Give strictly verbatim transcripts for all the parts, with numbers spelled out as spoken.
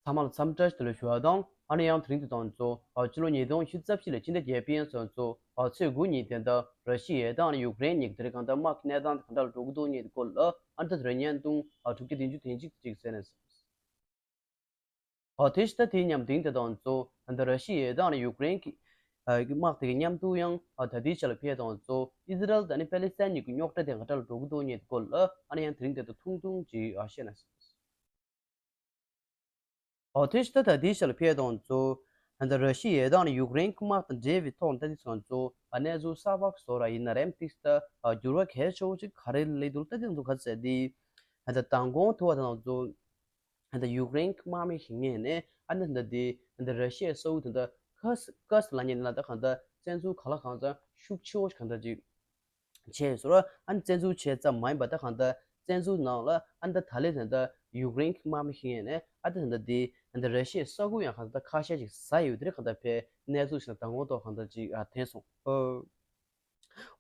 ཚང་མ་ལ་འཚམས་འདྲི་བཀྲ་ཤིས་བདེ་ལེགས་ཞུ་བ་དང་། ཨ་ནི་ཡང་དེ་རིང་དུས་དང་གཙོ་བོ་ཕྱི་ལོ་ཉིས་སྟོང་ཉི་ཤུ་རྩ་བཞི་ལོའི་ཕྱི་ཟླ་བརྒྱད་པའི་ཚེས་གཙོ་བོ་ཚེས་དགུ་ཉིན་དེ་འདྲ་ར་ཤི་ཡའི་དང་ཡུཀ་རེན་གཉིས་ཀྱི་དེ་རིང་གང་ལྟར་དམག་གི་གནས་སྟངས་དེ་གང་འདྲ་ལ་འགྲོ་གི་འདུག་ཉིན་དེ་སྐོར་ལ་ཨ་ནི་ད་དེ་རིང་བརྙན་ཐུང་ཨ་དྲུག་བརྒྱ་བདུན་ཅུ་དོན་གཅིག་ཅིག་གསན་ནས། ཨ་དེ་ཕྱི་ཟླ་དེའི་ཉམས་དེང་དེ་དང་གཙོ་བོ་ད་ར་ཤི་ཡའི་དང་ཡུཀ་རེན་གྱི་ཨ་དམག་དེ་གི་མཉམ་དུ་ཡང་ཨ་ད་ལྟའི་ཆ་ལ་ཕེབས་དང་གཙོ་བོ་ཨི་ཟི་རལ་དང་ནི་པེ་ལི་སི་ཐན་གཉིས་ཀྱི་རྙོག་དྲ་དེ་གང་འདྲ་ལ་འགྲོ་གི་འདུག་ཉིན་དེ་སྐོར་ལ་ཨ་ནི་ཡང་དེ་རིང་དེ་ད་ཐུང་ཐུང་ཅིག་ཨ་བཤད་ནས། ཨོ་དེ་ཕྱི་ད་ལྟ་དེའི་ཆ་ལ་ཕེབས་དང་གཙོ་ད་ལྟ་ར་ཤི་ཡའི་དང་ཡུཀ་རེན་དམག་དང་འབྲེལ་བའི་ཐོག་ནས་ད་དེ་ཚོ་གཙོ་ཨ་གནས་ཚུལ་གསར་པ་བཟོ་ར་ཡིན་ན་རེམ་ཏིག་ད་འགྱུར་བ་གལ་ཆེ་བོ་ཅིག་ག་རེ་སླེབས་འདུག་ད་དེ་ཚོ་ག་ཟེར་དེ་ད་ལྟ་མདང་དགོང་ཐུག་པ་དང་གཙོ་ད་ལྟ་ཡུཀ་རེན་དམག་མི་ཞིག་ངེས་ནས་ཨ་ནི་ད་ལྟ་དེ་ད་ལྟ་ར་ཤི་ཡའི་ས་ཁུལ་ད་ལྟ་ཁ་ཁ་ལ་ཉེ་ན་ད་གང་ལྟར་བཙན་འཛུལ་ག་ལ་གང་ལྟར་ཤུགས་ཆེ་བོ་ཞིག་གང་ལྟར་ཅིག་བྱས་ཟེར་བ། ཨ་ནི་བཙན་འཛུལ་བྱས་ཙམ་མ་ཡིན་པ་ད་གང་ལྟར་བཙན་འཛུལ་ནང་ལ་ཨ་ནི་ད་ད་ལན་ད་ལྟ་ཡུཀ་རེན་གྱི་དམག་མི་ཞིག་ཡིན་ནས་ཨ་ད་ད་ལྟ་དེ་ད་ལྟ་ར་ཤི་ཡའི་ས་ཁུལ་ཡང་གང་ལྟར་ཁ་ཤས་ཤིག་ཟ་ཡོད་དེ་རེད། གང་ལྟར་ཕའི་གནས་ཚུལ་ཞིག་ལ་མདང་དགོང་ཐོག་གང་ལྟར་ཅིག་ཨ་ཐོན་སོང་།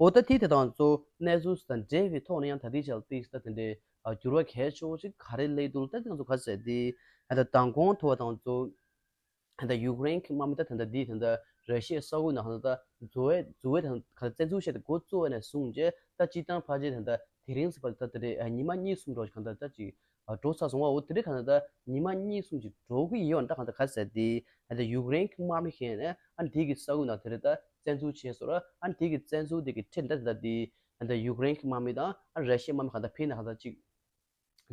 ཨོ་ད་དེ་དེ་དང་གཙོ་གནས་ཚུལ་དང་འབྲེལ་བའི་ཐོག་ནས་ཡང་ད་ལྟའི་ཆར་ཏིག་ད་དེ་འདྲའི་ཨ་འགྱུར་བ་གལ་ཆེ་བོ་ཞིག་ག་རེ་སླེབས་འདུག་ད་དེ་ང་ཚོ་ག་ཟེར་དེ་ཨ་ད་མདང་དགོང་ཐུག་པ་དང་གཙོ། ད་ཡུཀ་རེན་གྱི་དམག་མི་ད་ད་ལྟ་འདི་ད་ལྟ་ར་ཤི་ཡའི་ས་ཁུལ་ནང་ད་ལྟ་འཛུལ་བའི་འཛུལ་བའི་ད་ལྟ་བཙན་འཛུལ་བྱས་ཏེ་འགོ་བཙུགས་པ་ནས་བཟུང་རྗེས་ད་སྤྱིར་བཏང་ཕལ་ཆེར་ད་ལྟ་དེ་རིང་ཚོ་ད་ལྟ་དེ་རེད་ཉི་མ་གཉིས་གསུམ་འགྲོ་གང་ལྟར་ད་ཅིག་འགྲོ་ཚར་སོང་བ། འོ་དེ་རིང་གང་ལྟར་ཉི་མ་གཉིས་གསུམ་ཅིག་འགྲོ་གི་ཡོད་ད་གང་ལྟར་ག་ཟེར་དེ་ད་ལྟ་ཡུཀ་རེན་གྱི་དམག་མི་ཞིག་ནས་ཨ་ནི་དེ་གི་ས་ཁུལ་ནང་དེ་རེད་ད་བཙན་འཛུལ་བྱས་སོང་ར། ཨ་ནི་དེ་གི་བཙན་འཛུལ་དེ་གི་ཁྲིམས་ད་ད་ལྟ་དེ་ད་ལྟ་ཡུཀ་རེན་གྱི་དམག་མི་དང་ཨ་ནི་ར་ཤི་ཡའི་དམག་མི་གང་ལྟར་ཕེབས་ན་གང་ལྟར་ཅིག་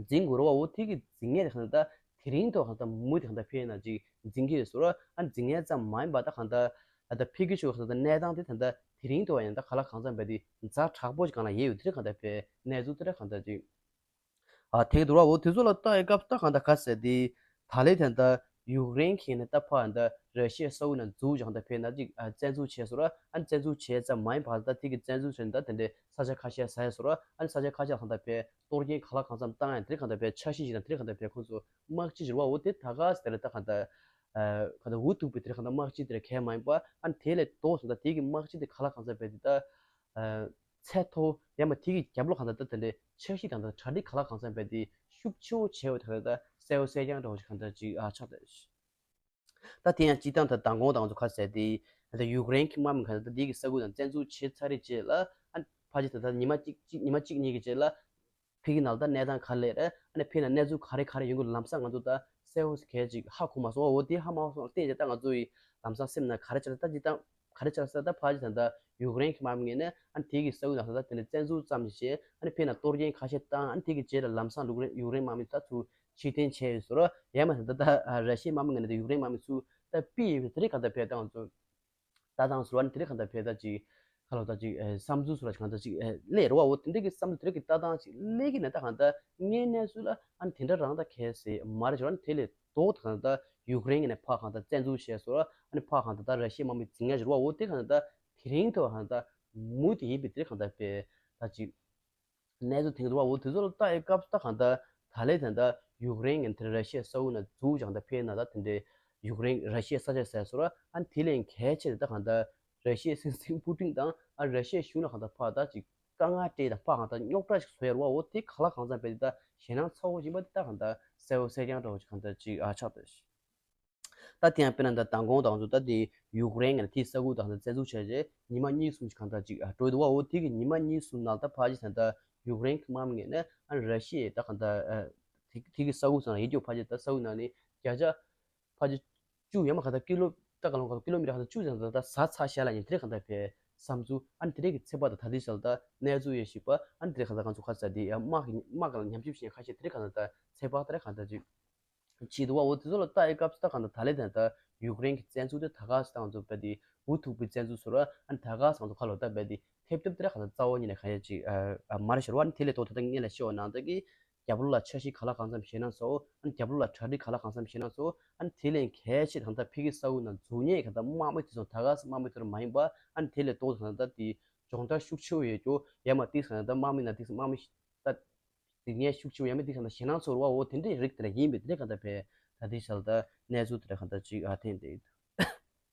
འཛིང་དགོས་རེད་བ། འོ་དེ་གི་འཛིང་མཁན་དེ་གང་ལྟར་དེ་རིང་ཐོག་གང་ལྟར་མུ་མཐུད་གང་ལྟར་ཕེབས་ན་ཅིག་འཛིང་གི་ཡོད་ཟེར་བ། ཨ་འཛིང་མཁན་ཙམ་མ་ཡིན་པ་ད་གང་ལྟར་ཨ་ད་ཕེབས་ཀྱི་ཆོག་གང་ལྟར་གནས་སྟངས་དེ་ད་ལྟ་དེ་རིང་ཐོག་ཡང་ད་ག་ལ་གང་འཚམ་བས་དེ་ཛ་དྲག་པོ་ཞིག་གང་ལ་ཡོད་ཡོད་དེ་གང་ལྟར་ཕེབས་གནས་ཚུལ་དེ་གང་ལྟར་ཅིག་ཨ་ཐེག་འདུག་ར། འོ་དེ་ཚོ་ལ་ལྟ་ཡི་སྐབས་ད་གང་ལྟར་ག་ཟེར་དེ་ད་ལས་དེ་ད་ཡུཀ་རེན་གྱིས་ནི་ད་ཕར་ད་ར་ཤི་ཡའི་ས་ཁུལ་ནང་འཛུལ་ཀྱང་ད་ཕེབས་ན་ཅིག་ཨ་བཙན་འཛུལ་བྱས་སོང་ར། ཨ་བཙན་འཛུལ་བྱས་ཙམ་མ་ཡིན་པར་ད་དེ་གི་བཙན་འཛུལ་བྱས་ནས་ད་དེ་འདྲའི་ས་ཆ་ཁ་ཤས་ཟ་ཡ་སོང་ར། ཨ་ནི་ས་ཆ་ཁ་ཤས་གང་ལྟར་བས་གཏོར་སྐྱོན་ག་ལ་གང་འཚམ་བཏང་ཡང་དེ་གང་ལྟར་བས་འཆར་གཞི་ཞིག་དང་དེ་གང་ལྟར་བས་ཁོང་ཚོ་དམག་སྤྱི་ཟེར་བ་འོ་དེ་ད་ག་ཟེར་ད་གང་ལྟར་ཨ་གང་ལྟར་འུ་ཐུག་པའི་དེ་གང་ལྟར་དམག་སྤྱི་དེ་གལ་མ་ཡིན་པ། ཨ་ནི་དེ་ལས་ལྡོག་སོང་ད་དེ་གི་དམག་སྤྱི་དེ་ག་ལ་གང་འཚམ་བས་དེ་ད་ཨ་ཚད་མཐོ་ཡང་མ་དེ་གི་རྒྱབ་ལོགས་གང་ལྟར་ད་དེ་འདྲའི་འཆར་གཞི་དང་ད་གྲ་སྒྲིག་ག་ལ་གང་འཚམ་བས་དེ་ཤུགས་ཆེ་བོ་བྱས་འོ་དེ་གང་ལྟར་གསལ་བོ་གསལ་རྐྱང་འདྲ་བོ་ཞིག་གང་ལྟར་ཅིག་ཨ་ཆགས་ད། ད་དེ་ཡང་སྤྱིར་བཏང་ད་མདང་དགོང་དང་ཚོ་ཁ་ཟེར་དེ་ད་ཡུཀ་རེན་གྱི་དམག་མི་ག་ད་ད་དེ་གི་ས་ཁུལ་དང་བཙན་འཛུལ་བྱས་ཚར་རེད་རྗེས་ལ་ཨ་ཕལ་ཆེར་ད་ད་ཉི་མ་གཅིག་གཅིག་ཉི་མ་གཅིག་གཉིས་ཀྱི་རྗེས་ལ་ཕ་གི་ནང་ལ་ད་གནས་སྟངས་ག་རེ་རེད། ཨ་ནི་ཕ་གི་ནང་གནས་ཚུལ་ག་རེ་ག་རེ་ཡོང་གི་ལམ་སང་ང་ཚོ་ད་གསལ་བོ་གལ་ཅིག་ཧ་གོ་མ་སོང་བ། འོ་དེ་ཧ་མ་གོ་སོང་བ་བལྟས་རྗེས་ད་ང་ཚོ་ཡི་ལམ་སང་སེམས་ནང་ག་རེ་ཆགས་ད་སྤྱིར་བཏང་ག་རེ་ཆགས་ས་ད་ཕལ་ཆེར་ད་ད་ཡུཀ་རེན་གྱི་དམག་མི་ངོས་ནས་ཨ་ནི་དེ་གི་ས་ཁུལ་ནང་ད་ད་དེ་ནས་བཙན་འཛུལ་ཙམ་ཞིག་བྱས། ཨ་ནི་ཕ་གི་ནང་གཏོར་སྐྱོན་ཁ་ཤས་བཏང་། ཨ་ནི་དེ་གི་རྗེས་ལ་ལམ་སང་ཡུཀ་རེན་ཡུཀ་རེན་དམག་མི་ད་ཚུར་ཕྱིར་འཐེན་བྱས་ཡོད་ཟེར་རོ། ཡང་མ་ཟད་ད་ལྟ་ར་ཤི་ཡའི་དམག་མི་ངོས་ནས་ད་ཡུཀ་རེན་དམག་མི་ཚུར་ད་ཕུད་ཡོད་པའི་དེ་རིགས་གང་ལྟར་བས་ད་ང་ཚོ་ལྟ་སྟངས་ཟེར་བ་ནི་དེ་རིགས་གང་ལྟར་བས་ད་ཅིག་ཁ་ལོ་ད་ཅིག་བསམ་ཚུལ་ཟེར་བ་ཞིག་གང་ལྟར་ཅིག་སླེབས་རོ་བ། འོ་དེ་འདྲ་གི་བསམ་ཚུལ་དེ་རིགས་ཀྱི་ལྟ་སྟངས་ཅིག་སླེབས་ཀྱི་ན་ད་གང་ལྟར་དངོས་གནས་ཚུལ་ལ་ཨ་ནི་དེ་འདྲ་རང་ད་གལ་སྲིད་མ་རེད་ཟེར་བ་ནི་དེ་ལས་ལྡོག་ད་གང་ལྟར་ཡུཀ་རེན་ངོས་ནས་ཕར་གང་ལྟར་བཙན་འཛུལ་བྱས་ཟེར་བ། ཨ་ནི་ཕར་གང་ལྟར་ད་ར་ཤི་ཡའི་དམག་མི་འཛིང་ཡ་ཟེར་བ་འོ་དེ་གང་ལྟར་དེ་རིང་ཐོག་གང་ལྟར་མུ་མཐུད་ཡིན་པའི་དེ་རིགས་གང་ལྟར་བས་ད་ཅིག་གནས་ཚུལ་དེང་དུ་བ་འོ་དེ་ཚོ་ལ་ལྟ་ཡི་སྐབས་སུ་ད་གང་ལྟར་ད་ལས་དེ་འདྲ་ཡུཀ་རེན་ངོས་དེར་ར་ཤི་ཡའི་ས་ཁུལ་ནང་འཛུལ་ཀྱང་ད་ཕེབས་ན་ད་དེ་འདྲའི་ཡུཀ་རེན་ར་ཤི་ཡའི་ས་ཆ་ཟེར་སོང་ར། ཨ་ནི་དེ་ལས་གལ་ཆེ་ད་གང་ལྟར་ར་ཤི་ཡའི་སྲིད་འཛིན་པུ་ཏིན་དང་ཨ་ར་ཤི་ཡའི་གཞུང་ལ་གང་ལྟར་ཕར་ད་ཅིག་དཀའ་ངལ་སྤྲད་དང་ཕར་གང་ལྟར་རྙོག་དྲ་ཞིག་བཟོ་ཡ་ར་བ་འོ་དེ་ག་ལ་གང་འཚམ་བས་དེ་ད་ཞེད་སྣང་ཚ་བོ་ཡིན་པ་དེ་ད་གང་ལྟར་གསལ་བོ་གསལ་རྐྱང་འདྲ་བོ་ཞིག་གང་ལྟར་ཅིག་ཨ་ཆགས་ད། ད་དེ་ཡང་དཔེར་ན་ད་མདང་དགོང་དང་ཚོ་ད་དེ་ཡུཀ་རེན་ངོས་ནས་དེའི་ས་ཁུལ་དང་ད་བཙན་འཛུལ་བྱས་རྗེས་ཉི་མ་གཉིས་གསུམ་ཞིག་གང་ལྟར་ཅིག་ཨ་འགྲོ་འདུག་བ། འོ་དེ་གི་ཉི་མ་གཉིས་གསུམ་ནང་ད་ཕལ་ཆེར་ད་ལྟ་ཡུཀ་རེན་གྱི་དམག་མི་ངོས་ནས་ཨ་ར་ཤི་ཡའི་ད་གང་ལྟར་ཨ་དེ་དེ་གི་ས་ཁུལ་ཚོ་ནང་ཡིན་རྒྱུ་ཕལ་ཆེར་ད་ས་ཁུལ་ནང་ནས་བརྒྱ་ཆ་ཕལ་ཆེར་བཅུ་ཡང་མ་གང་ལྟར་ཀི་ལོ་ད་ག་ལོང་ག་ཀི་ལོ་མི་ཊར་གང་ལྟར་བཅུ་ཙམ་ད་ད་ཟ་ཚར་ཤག་ལ་ཡིན་དེ་རེད་གང་ལྟར་བས་བསམ་ཚུལ། ཨ་ནི་དེ་རེད་ཀྱི་ཚེ་བ་ད་ད་དེ་ཞལ་ད་གནས་ཚུལ་ཡོད་ཞིག་པ། ཨ་ནི་དེ་རེད་གང་ལྟར་ང་ཚོ་ཁ་ས་དེ་ཡང་དམག་གི་དམག་ག་ལ་ཉམས་ཞིབ་བྱས་ཁ་ཤས་དེ་རེད་གང་ལྟར་ད་ཚེ་བ་ད་རེད་གང་ལྟར་ཅིག་བྱེད་འདུག་བ། འོ་དེ་ཚོ་ལ་ལྟ་ཡི་སྐབས་སུ་ད་གང་ལྟར་ད་ལས་དེ་ད་ཡུཀ་རེན་གྱི་བཙན་འཛུལ་དེ་ད་ག་སེ་ད་ང་ཚོ་བས་དེ་འུ་ཐུག་པའི་བཙན་འཛུལ་ཟེར་བ། ཨ་ནི་ད་ག་སེ་ང་ཚོ་ཁ་ལོ་ད་བས་དེ་ཐེབས་ཐེབས་དེ་ར་གང་ལྟར་རྩ་བ་ཉིད་ནས་གང་ཡ་ཅིག་ཨ་ཨ་མ་རེད་ཤོར་བ། ཨ་ནི་དེ་ལས་ལྡོག་ད་ད་ངས་ལ་ཤེས་བ་ནང་ད་གི་རྒྱབ་ལོགས་ལ་འཆར་གཞི་ག་ལ་གང་འཚམ་ཞེད་སྣང་ཚ་བོ། ཨ་ནི་རྒྱབ་ལོགས་ལ་གྲ་སྒྲིག་ག་ལ་གང་འཚམ་ཞེད་སྣང་ཚ་བོ། ཨ་ནི་དེ་ལས་གལ་ཆེ་ད་ལྟ་ཕ་གི་ས་ཁུལ་ནང་འཛུལ་ཉེན་ག་ད་དམག་མི་དེ་ཚོ་ད་ག་སེ་དམག་མི་དེ་རུ་མ་ཡིན་པ། ཨ་ནི་དེ་ལས་ལྡོག་ད་ད་དེ་སྦྱོང་བརྡར་ཤུགས་ཆེ་བོ་ཡོད་རྒྱུ་ཡ་མ་དེ་ས་ད་དམག་མི་ན་དེ་ས་དམག་མི་ད་དེ་ངས་ཤུགས་ཆེ་བོ་ཡ་མ་དེ་ག་ད་ཞེད་སྣང་ཚོར་བ་འོ་དེ་འདྲའི་རིགས་དེ་འདྲ་ཡིན་པས་དེ་འདྲ་ག་ད་བས་ད་དེ་ས་ད་གནས་ཚུལ་དེ་འདྲ་ག་ད་ཅིག་ཨ་ཐེན་དེ།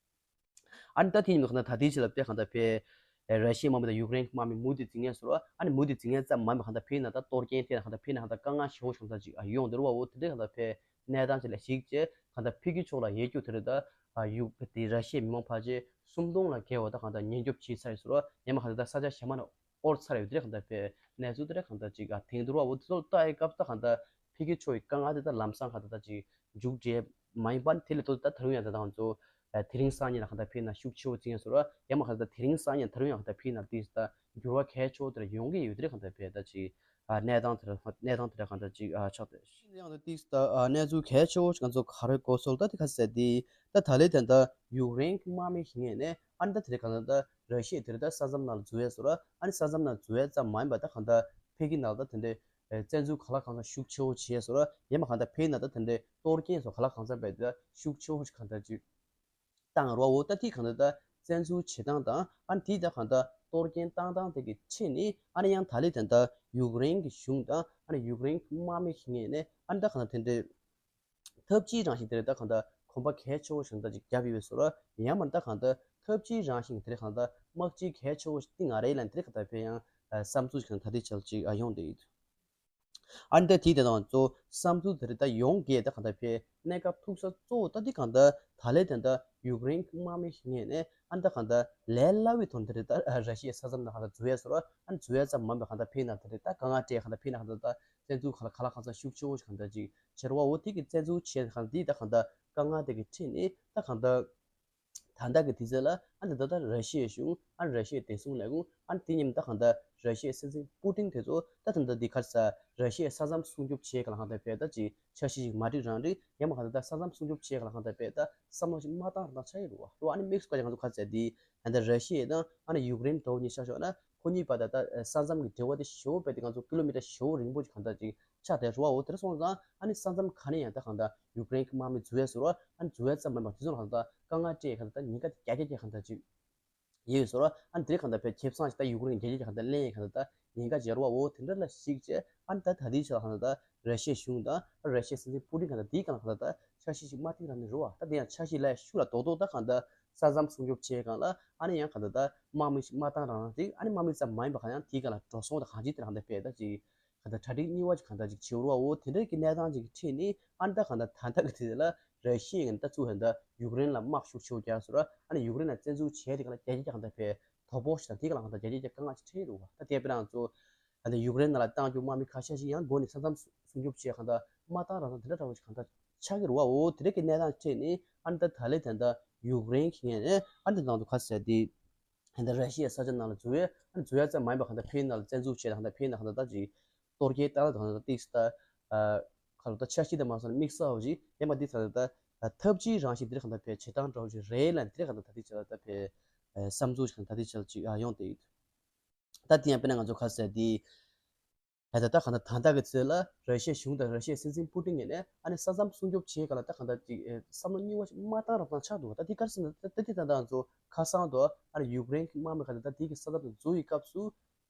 ཨ་ནི་ད་དེ་ཡིན་ན་ད་དེའི་ཆེད་ལ་དཔེ་གང་ལྟར་ཕེ་ར་ཤི་ཡའི་དམག་མི་དང་ཡུཀ་རེན་གྱི་དམག་མི་མུ་མཐུད་འཛིང་ངེས་སོ། ཨ་ནི་མུ་མཐུད་འཛིང་ངེས་ཙམ་མ་ཡིན་པ་གང་ལྟར་ཕེ་ན་ད་གཏོར་སྐྱོན་ཐེབས་ན་གང་ལྟར་ཕེ་ན་གང་ལྟར་དཀའ་ངལ་ཞེ་པོ་ཞིག་གང་ལྟར་ཅིག་ཡོང་འདུག་བ། འོ་དེ་འདྲ་གང་ལྟར་ཕེ་ གནས་སྟངས་ཅིག་ལ་གཞིགས་བྱས་གང་ལྟར་ཕ་གི་ཕྱོགས་ལ་ཡོད་རྒྱུ་དེ་རེད། ད་ཡུ་དེ་ར་ཤི་ཡའི་མི་མང་ཕལ་ཆེར་སུམ་སྟོང་ལ་བརྒལ་བ་ད་གང་ལྟར་ཉེན་སྐྱོབ་བྱས་ཚར་ཡོད་ཟེར་བ། ཡང་མ་གང་ལྟར་ས་ཆ་གཞན་མ་ནས་དབོར་ཚར་ཡོད་དེ་རེད། གང་ལྟར་དཔེ་གནས་ཚུལ་དེ་རེད། གང་ལྟར་ཅིག་ཨ་ཐེངས་དུ་ར་འོ་དེ་ཚོ་ལ་ལྟ་ཡི་སྐབས་ད་གང་ལྟར་ཕ་གི་ཕྱོགས་ཀྱི་དཀའ་ངལ་དེ་ད་ལམ་སང་གང་ལྟར་ད་ཅིག་མཇུག་འབྲས་མ་ཡིན་པ་ནི་དེ་ལས་ལྟོས་ད་ད་རུང་ཡང་ད་ང་ཚོ་དེ་རིང་སང་ཉིན་ལ་གང་ལྟར་ཕ་གི་ནང་ཤུགས་ཆེ་བོ་ཅིག་ཡིན་ཟེར་བ། ཡང་མ་གང་ལྟར་དེ་རིང་སང་ཉིན་ད་རུང་ཡང་གང་ལྟར་ཕ་གི་ནང་དེ་ད་འགྱུར་བ་གལ་ཆེ་བོ་དེ་ར་ཡོང་གི་ཡོད་དེ་རེད། གང་ལྟར་དཔེ་ད་ཅིག་ཨ་གནས་སྟངས་དེ་ར་གནས་སྟངས་དེ་ར་གང་ལྟར་ཅིག་ཨ་ཆགས་ཏེ། ཡང་ད་ཏིག་ད་ཨ་གནས་ཚུལ་གལ་ཆེ་བོ་ཞིག་ང་ཚོ་ག་རེ་གོ་སོང་ད་དེ་ག་ཟེར་དེ། ད་ད་ལེ་དེ་ད་ཡུཀ་རེན་གྱི་དམག་མི་ཞིག་ངོས་ནས་ཨ་ནི་ད་དེ་རེད། གང་ལྟར་ད་ར་ཤི་ཡ་དེ་རེད། ད་ས་མཚམས་ནང་ལ་འཛུལ་ཡས་ཟེར་བ། ཨ་ནི་ས་མཚམས་ནང་འཛུལ་ཡས་ཙམ་མ་ཡིན་པ་ད་གང་ལྟར་ཕ་གི་ནང་ད་དེ་འདྲའི་བཙན་འཛུལ་ག་ལ་གང་འཚམ་ཤུགས་ཆེ་བོ་བྱས་ཟེར་བ། ཡང་མ་གང་ལྟར་ཕ་གི་ནང་ད་དེ་འདྲའི་གཏོར་སྐྱོན་སོགས་ག་ལ་གང་འཚམ་བས་ད་ཤུགས་ཆེ་བོ་ཞིག་གང་ལྟར་ཅིག་བཏང་རོགས་འོ། ད་དེ་གང་ལྟར་ད་བཙན་འཛུལ་བྱེད་སྟངས་དང་ཨ་ནི་དེ་ད་གང་ལྟར་གཏོར་སྐྱོན་བཏང་སྟངས་དེ་གི་ཁྲིད་ནི་ཨ་ནི་ཡང་ད་ལེ་དེ་ད་ཡུཀ་རེན་གྱི་གཞུང་དང་ཨ་ནི་ཡུཀ་རེན་གྱི་དམག་མི་ཞིག་ངོས་ནས་ཨ་ནི་ད་གང་ལྟར་དེ་འདྲའི་ཐབས་ཇུས་རང་བཞིན་དེ་རེད། ད་གང་ལྟར་གོམ་པ་གལ་ཆེ་བོ་ཞིག་ད་ཅིག་བརྒྱབ་ཡོད་པའི་བཟོ་འདྲ། ཡང་མིན་ད་གང་ལྟར་ཐབས་ཇུས་རང་བཞིན་དེ་རེད། གང་ལྟར་དམག་ཇུས་གལ་ཆེ་བོ་ཞིག་བཏིང་ང་རེད་ལབ་དེ་རེད། གང་ལྟར་དཔེ་ཡང་བསམ་ཚུལ་ཞིག་ད་ལྟའི་ཆར་ཅིག་ཡོང་བསྡད་ཡོད། ཨ་ནི་ད་དེའི་དེ་དང་གཙོ་བསམ་ཚུལ་དེ་རེད། ད་ཡོང་གི་ད་གང་ལྟར་དཔེ་གནས་སྐབས་ཐུག་ས་གཙོ་བོ་ད་དེ་གང་ལྟར་ད་ལེ་དེ་ད་ཡུཀ་རེན་གྱི་དམག་མི་ཞིག་ངོས་ནས་ཨ་ནི་ད་གང་ལྟར་ལས་སླ་བའི་ཐོག་དེ་རེད། ད་ར་ཤི་ཡའི་ས་མཚམས་ནང་གང་ལྟར་འཛུལ་ཡས་ཟེར་བ། ཨ་ནི་འཛུལ་ཡས་ཙམ་མ་ཡིན་པ་གང་ལྟར་ཕ་གི་ནང་དེ་རེད། ད་དཀའ་ངལ་སྤྲད། གང་ལྟར་ཕ་གི་ནང་གང་ལྟར་ད་བཙན་འཛུལ་ག་ལ་ག་ལ་གང་འཚམ་ཤུགས་ཆེ་བོ་ཞིག་གང་ལྟར་ཅིག་བྱེད་རོགས་འོ། དེ་གི་བཙན་འཛུལ་བྱས་གང་འདི་ད་གང་ལྟར་དཀའ་ངལ་དེ་གི་ཁྲིད་ནི་ད་གང་ལྟར་ད་ལྟ་གི་དུས་ཚོད་ལ་ཨ་ནི་ད་ལྟ་ར་ཤི་ཡའི་གཞུང་ཨ་ནི་ར་ཤི་ཡའི་བདེ་སྲུང་ལས་ཁུངས་ཨ་ནི་དེ་མཉམ་ད་གང་ལྟར་ར་ཤི་ཡའི་སྲིད་འཛིན་པུ་ཏིན་དེ་ཚོ་ད་ད་ལྟ་འདི་ག་རེ་ཟ་ར་ཤི་ཡའི་ས་མཚམས་སྲུང་སྐྱོབ་བྱེད་ག་ལ་གང་ལྟར་དཔེ་ད་ཅིག་འཆར་གཞི་ཞིག་མ་འགྲིག་རང་འགྲིག་ཡང་མ་གང་ལྟར་ད་ས་མཚམས་སྲུང་སྐྱོབ་བྱེད་ག་ལ་གང་ལྟར་དཔེ་ད་བསམ་བློ་ཞིག་མ་བཏང་རང་ཆགས་ཡོད་རེད་བ། རོ་ཨ་ནི་དམིགས་སུ་བཀར་ཡང་ང་ཚོ་ག་རེ་ཟ་དེ་ད་ལྟ་ར་ཤི་ཡ་དང་ཨ་ནི་ཡུཀ་རེན་འདྲ་བོ་གཉིས་ཆ་བཞག་ན་ཁོ་གཉིས་བར་ད་ད་ས་མཚམས་ཀྱི་འབྲེལ་བ་དེ་ཞེ་པོ་དཔེ་དེ་ང་ཚོ་ཀི་ལོ་མི་ཊར་ཞེ་པོ་རིང་པོ་ཞིག་གང་ལྟར་ཅིག་ཆགས་བསྡད་རེད་བ། འོ་དེར་སོང་ཙང་ཨ་ནི་ས་མཚམས་ག་ནས་ཡང་ད་གང་ལྟར་ཡུཀ་རེན་གྱི་དམག་མི་འཛུལ་ཡས་ཟེར་བ། ཨ་ནི་འཛུལ་ཡས་ཙམ་མིན་པར་དེ་ཚོ་ལ་གང་ལྟར་དཀའ་ངལ་སྤྲད་གང་ལྟར་ད་ཉེན་ཁ་དེ་བརྒྱ་ཆ་བརྒྱ་གང་ལྟར་ཅིག་ཡོད་ཟེར་བ། ཨ་ནི་དེ་གང་ལྟར་དཔེ་ཁེ་བཟང་ཞིག་ད་ཡུཀ་རེན་གྱི་རྒྱལ་ཁབ་ཀྱི་གང་ལྟར་གླེང་ཡས་གང་ལྟར་ད་ཉེན་ཁ་ཡོད་རེད་བ། འོ་དེ་འདྲ་ལ་གཞིགས་བྱས་ཨ་ནི་ད་ད་ལྟའི་ཆ་ལ་གང་ལྟར་ད་ར་ཤི་ཡའི་གཞུང་དང་ཨ་ར་ཤི་ཡའི་སྲིད་འཛིན་པུ་ཏིན་གང་ལྟར་དེའི་གང་ལ་གང་ལྟར་ད་འཆར་གཞི་ཞིག་མ་བཏིང་རང་ནི་རེད་བ། ད་དེ་ཡང་འཆར་གཞི་ལ་ཤུགས་ལ་རྡོག་རྡོག་ད་གང་ལྟར་ས་མཚམས་སྲུང་སྐྱོབ་བྱས་གང་ལ་ཨ་ནི་ཡང་གང་ལྟར་ད་དམག་མི་ཞིག་མ་བཏང་རང་རང་ཅིག་ཨ་ནི་དམག་མི་ཙམ་མ་ཡིན་པ་གང་ཡང་དེའི་གང་ལ་འགྲོ་སོང་དང་གང་ཅིའི་དེ་གང་ལྟར་དཔེ་ད་ཅིག་གང་ལྟར་གྲ་སྒྲིག་གཉིས་པ་ཅིག་གང་ལྟར་ཅིག་བྱེད་རོགས་འོ། དེ་འདྲའི་གི་གནས་སྟངས་ཅིག་གི་ཁྲིད་ནི་ཨ་ནི་ད་གང་ལྟར་ད་ལྟ་གི་དུས་ལ་ར་ཤི་ཡ་གི་ད་ཚུགས་ཧན་ད་ཡུཀ་རེན་ལ་དམག་ཤུགས་ཆེ་བོ་རྒྱག་ཟེར་བ། ཨ་ནི་ཡུཀ་རེན་ལ་བཙན་འཛུལ་བྱས་དེ་གང་ལ་རྒྱ་རྒྱ་གང་ལྟར་དཔེ་དོ་ཕོག་ཞིག་དང་དེ་གང་ལ་གང་ལྟར་རྒྱ་རྒྱ་དཀའ་ངལ་ཅིག་འཕྲད་རེད་བ། ད་དེ་དཔེར་ན་ང་ཚོ་ད་ལྟ་ཡུཀ་རེན་ནང་ལ་བཏང་རྒྱུ་དམག་མི་ཁ་ཤས་ཤིག་ཡང་འགོ་ནས་ས་མཚམས་སྲུང་སྐྱོབ་བྱས་གང་ལྟར་མ་བཏང་རང་ད་དེ་འདྲ་འདྲ་བོ་ཞིག་གང་ལྟར་ཆགས་ཀྱི་རེད་བ། འོ་དེ་འདྲ་གི་གནས་སྟངས་ཁྲིད་ནི་ཨ་ནི་ད་ད་ལེ་ད་ལྟ་ཡུཀ་རེན་གི་ངོས་ནས་ཨ་ནི་ད་ང་ཚོ་ཁ་ཟས་དེ། ཧན་ད་ར་ཤི་ཡའི་ས་ཆ་ནང་ལ་འཛུལ་ཡས་ཨ་ནི་འཛུལ་ཡས་ཙམ་མ་ཡིན་པ་གང་ལྟར་ཕ་གི་ནང་ལ་བཙན་འཛུལ་བྱས་ད་གང་ལྟར་ཕ་གི་ནང་གང་ལྟར་ད་ཅིག་གཏོར་སྐྱོན་བཏང་ད་གང་ལྟར་ཏིག་ས་ད་ཁ་ལོ་ད་འཆར་གཞི་དེ་མ་སོང་དམིགས་བསལ་བ་ཅིག་ཡང་མ་འདི་ད་ད་ཐབས་ཇུས་རང་བཞིན་འདིར་གང་ལྟར་ཕའི་བྱེད་སྟངས་འདྲ་བོ་ཅིག་རེད་ལ་འདིར་གང་ལྟར་ད་ལྟའི་ཆ་ལ་ད་ཕའི་བསམ་ཚུལ་ཞིག་ད་ལྟའི་ཆ་ལ་ཅིག་ཡོང་བསྡད་ཡོད། ད་དེ་ཡང་དཔེར་ན་ང་ཚོ་ཁ་ཟས་དེ། ད་ལྟ་ད་གང་ལྟར་ད་ལྟ་གི་ཚོད་ལ་ར་ཤི་ཡའི་གཞུང་དང་ར་ཤི་ཡའི་སྲིད་འཛིན་པུ་ཏིན་ངོས་ནས་ཨ་ནི་ས་མཚམས་སྲུང་སྐྱོབ་བྱེད་ག་ལ་ད་གང་ལྟར་ཅིག་བསམ་བློ་རྙིང་བ་ཞིག་མ་བཏང་རབས་དང་ཆགས་འདུག་ད་དེ་ག་རེ་ཟེར་ན་ད་དེ་ད་ལྟ་ང་ཚོ་ཁ་སང་དུ་ཨ་ནི་ཡུཀ་རེན་གྱི་དམག་མི་ག་ལ་ད་དེ་གི་ས་མཚམས་དུ་འཛུལ་བའི་སྐབས་སུ་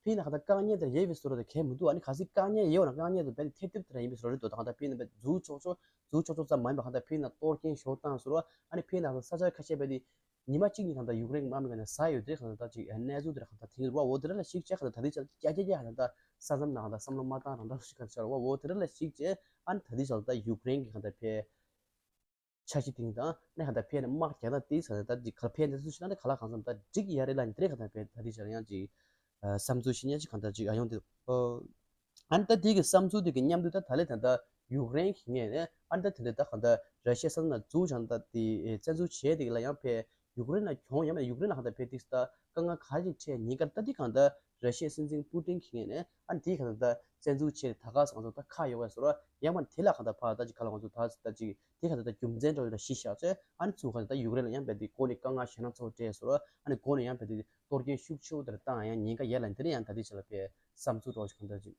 ཕི་ན་ག་ད་དཀའ་ངལ་དེ་ཡོད་པའི་བཟོ་འདྲ་དེ་གས་མི་འདུག་ཨ་ནི་ག་ཚོད་དཀའ་ངལ་ཡོད་ན་དཀའ་ངལ་དེ་བས་ཐེབས་ཐེབས་དེ་ར་ཡིན་པའི་བཟོ་འདྲ་རེད་འདུག་ད་གང་ལྟར་ཕི་ན་བས་འཛུལ་ཆོག་ཆོག་འཛུལ་ཆོག་ཆོག་ཙམ་མ་ཡིན་པ་གང་ལྟར་ཕི་ན་གཏོར་སྐྱོན་ཞོ་བཏང་བཟོ་འདྲ་ཨ་ནི་ཕི་ན་ག་ས་ཆ་ཁ་ཤས་བས་དེ། ཉི་མ་གཅིག་གཉིས་གང་ལྟར་ཡུཀ་རེན་གྱི་དམག་མི་ག་ནས་ཟ་ཡོད་དེ་གང་ལྟར་ཅིག་གནས་ཚུལ་དེ་གང་ལྟར་དེང་རུ་བ་འོ་དེ་ར་ལ་ཞིག་བྱས་གང་ལྟར་ད་དེ་ཆ་རྒྱ་རྒྱ་རྒྱ་གང་ལྟར་ས་མཚམས་ནང་གང་ལྟར་བསམ་བློ་མ་བཏང་རང་འདྲ་ཞིག་གང་ལྟར་བ་འོ་དེ་ར་ལ་ཞིག་བྱས་ཨ་ནི་ད་དེ་ཆ་ལ་ད་ཡུཀ་རེན་གྱི་གང་ལྟར་ཕའི་འཆར་གཞི་དེང་དང་ནས་གང་ལྟར་ཕའི་ནས་དམག་རྒྱག་ན་དེ་ས་ད་ཅིག་གར་ཕའི་ནས་ཚུལ་ཞིག་ན་ནས་ག་ལ་གང་འཚམ་ད་འགྲིག་ཡ་རེད་ལ་ནི་དེ་རེད་གང་ལྟར་ཕའི་ད་དེ་ཆ་ལ་ཡང་ཅིག་བསམ་ཚུལ་ཞིག་ཉག་ཅིག་གང་ལྟར་ཅིག་ཨ་ཡོང་དེ། ཨ་ནི་ད་དེ་གི་བསམ་ཚུལ་དེ་གི་མཉམ་དུ་ད་ད་ལེ་ད་ད་ཡུཀ་རེན་གྱི་ངོས་ནས་ཨ་ནི་ད་དེ་འདྲ་ད་གང་ལྟར་ར་ཤི་ཡ་ས་མཚམས་ལ་འཛུལ་ཅང་ད་དེ་བཙན་འཛུལ་བྱས་དེ་གི་ལ་ཡང་ཕེ་ཡུཀ་རེན་ལ་གྱོང་ཡང་མེད་ཡུཀ་རེན་ལ་གང་ལྟར་ཕེ་ཏིག་ད་དཀའ་ངལ་ག་ཅིག་འཕྲད་ཉེན་ཁ་ད་དེ་གང་ལྟར་ར་ཤི་ཡ་སྲིད་འཛིན་པུ་ཏིན་གྱི་ངོས་ནས་ཨ་ནི་དེ་གང་ལྟར་ད་བཙན་འཛུལ་བྱས་ད་ག་ས་ང་ཚོ་ད་ཁ་ཡོག་ཡ་ཟེར་བ་ཡང་མ་དེ་ལ་གང་ལྟར་ཕ་ད་ཅིག་ག་ལ་ང་ཚོ་ད་ད་ཅིག་དེ་གང་ལྟར་ད་རྒྱུ་མཚན་འདྲ་བོ་ད་གཞི་བཞག་ཚེ་ཨ་ནི་ཚུ་གང་ལྟར་ད་ཡུཀ་རེན་ལ་ཡང་ཕེ་དེ་ཀོ་ནི་དཀའ་ངལ་ཞེ་ན་ཚོ་སྤྲད་ཟེར་བ་ཨ་ནི་ཀོ་ནི་ཡང་ཕེ་དེ་གཏོར་སྐྱོན་ཤུགས་ཆེ་བོ་དེར་བཏང་ཡང་ཉེན་ཁ་ཡར་ལ་འདིར་ཡང་ད་དེ་ཆ་ལ་ཕེ་བསམ་ཚུལ་འདྲ་བོ་ཞིག་གང་ལྟར་ཅིག་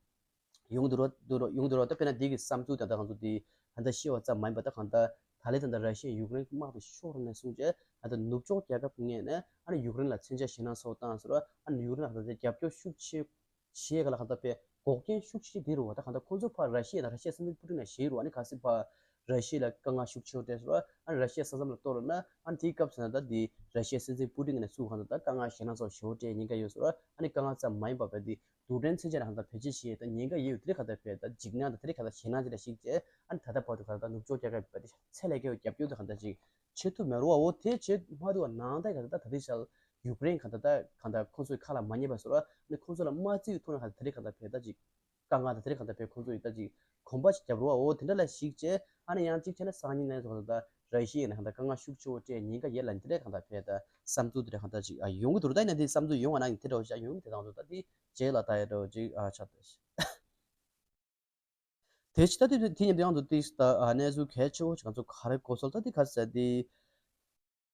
ཡོང་འདུག་རོ་འདུག་རོ་ཡོང་འདུག་རོ་ད་དཔེར་ན་འདི་གི་བསམ་ཚུལ་ད་ལྟ་ང་ཚོ་འདི་ད་ལྟ་ཤེས་པ་ཙམ་མ་ཡིན་པ་ད་གང་ལྟར་ད་ལས་ད་ལྟ་ར་ཤི་ཡ་ཡུཀ་རེན་གྱི་དམག་དེ་ཤོར་ནས་བཟུང་བྱས་ད་ལྟ་ནུབ་ཕྱོགས་རྒྱལ་ཁབ་ངོས་ནས་ཨ་ནི་ཡུཀ་རེན་ལ་མཚོན་ཆ་ཞེད་སྣང་ཚ་བོ་བཏང་ཟེར་བ་ཨ་ནི་ཡུཀ་རེན་ལ་ད་ལྟ་རྒྱབ་སྐྱོར་ཤུགས་ཆེ་ཞེས་ག་ལ་གང་ལྟར་པའི་འགོག་རྐྱེན་ཤུགས་ཆེ་འདི་རུ་བ་ད་གང་ལྟར་ཁོང་ཚོ་ཕར་ར་ཤི་ཡ་ན་ར་ཤི་ཡ་སྲིད་འཛིན་པུ་ཏིན་ན་ཞེས་རུ་བ་ཨ་ནི་ག་སྲིད་ཕར་ར་ཤི་ཡ་ལ་དཀའ་ངལ་ཤུགས་ཆེ་བོ་སྤྲད་ཟེར་བ་ཨ་ནི་ར་ཤི་ཡ་ས་མཚམས་ལ་གཏོར་ན་ཨ་ནི་དེའི་སྐབས་སུ་ན་ད་འདི་ར་ཤི་ཡ་སྲིད་འཛིན་པུ་ཏིན་ན་སུ་གང་ལྟར་ད་དཀའ་ངལ་ཞེད་སྣང་ཚ་བོ་ཞེ་བོ་སྤྲད་ཉེན་ཁ་ཡོད་ཟེར་བ་ཨ་ནི་དཀའ་ངལ་ཙམ་མ་ཡིན་པ་བས་འདི། རྡུལ་ཕྲན་ཚད་ཅན་ལ་གང་ལྟར་བེད་སྤྱོད་བྱེད་ཡས་དང་ཉེན་ཁ་ཡོད་དེ་རིགས་གང་ལྟར་བེད་ད་འཇིགས་སྣང་དང་དེ་རིགས་གང་ལྟར་ཞེད་སྣང་ཅིག་ལ་ཞིག་བྱས་ཨ་ནི་ད་ལྟ་བར་དུ་གང་ལྟར་ནུབ་ཕྱོགས་རྒྱལ་ཁབ་པ་དེ་ཚད་ལས་བརྒལ་བའི་རྒྱབ་སྐྱོར་དེ་གང་ལྟར་ཅིག་བྱེད་ཐུབ་མེད་རུང་བ་འོ་དེ་བྱེད་མ་ཐུབ་པ་ནང་ལྟར་གང་ལྟར་ད་ལྟ་དེ་ཤར་ཡུཀ་རེན་གང་ལྟར་ད་གང་ལྟར་ཁོང་ཚོའི་ཁ་ལ་མ་ཉན་པ་བཟོ་ར་ཨ་ནི་ཁོང་ཚོ་ལ་མ་བརྩི་བའི་ཐོག་ནས་གང་ལྟར་དེ་རིགས་གང་ལྟར་བེད་ད་ཅིག་དཀའ་ངལ་དང་དེ་རིགས་གང་ལྟར་བས་ཁོང་ཚོ་ཡིས་ད་ཅིག་གོམ་པ་ཞིག་བརྒྱབ་རོགས་འོ་དེ་འདྲ་ལ་ཞིག་བྱས་ཨ་ནི་ཡང་གཅིག་བྱས་ན་སང་ཉིན་ནས་ཚོ་ད་ར་ཤི་ཡ་ནས་གང་ལྟར་དཀའ་ངལ་ཤུགས་ཆེ་བོ་སྤྲད་ཉེན་ཁ་ཡོད་ལ་འདི་འདྲ་གང་ལྟར་བས་ད་བསམ་ཚུལ་དེ་འདྲ་གང་ལྟར་ཅིག་ཨ་ཡོང་གི་འདུག་ད་ཡིན་ན་དེ་བསམ་ཚུལ་ཡོང་བ་ན་དེ་འདྲ་བོ་ཞིག་ཡོང་གི་དེ་དང་ཚོ་ད་དེ་རྗེས་ལ་ད་ཡ་འདྲ་བོ་ཅིག་ཨ་ཆགས་ད་ཞིག་དེ་ཕྱི་ད་དེ་དེ་ཉིན་དེ་ཡང་དུ་ཏིས་ད་ཨ་གནས་ཚུལ་གལ་ཆེ་བོ་ཅིག་ང་ཚོ་ག་རེ་གོ་སོང་ད་དེ་ག་ཟེར་དེ།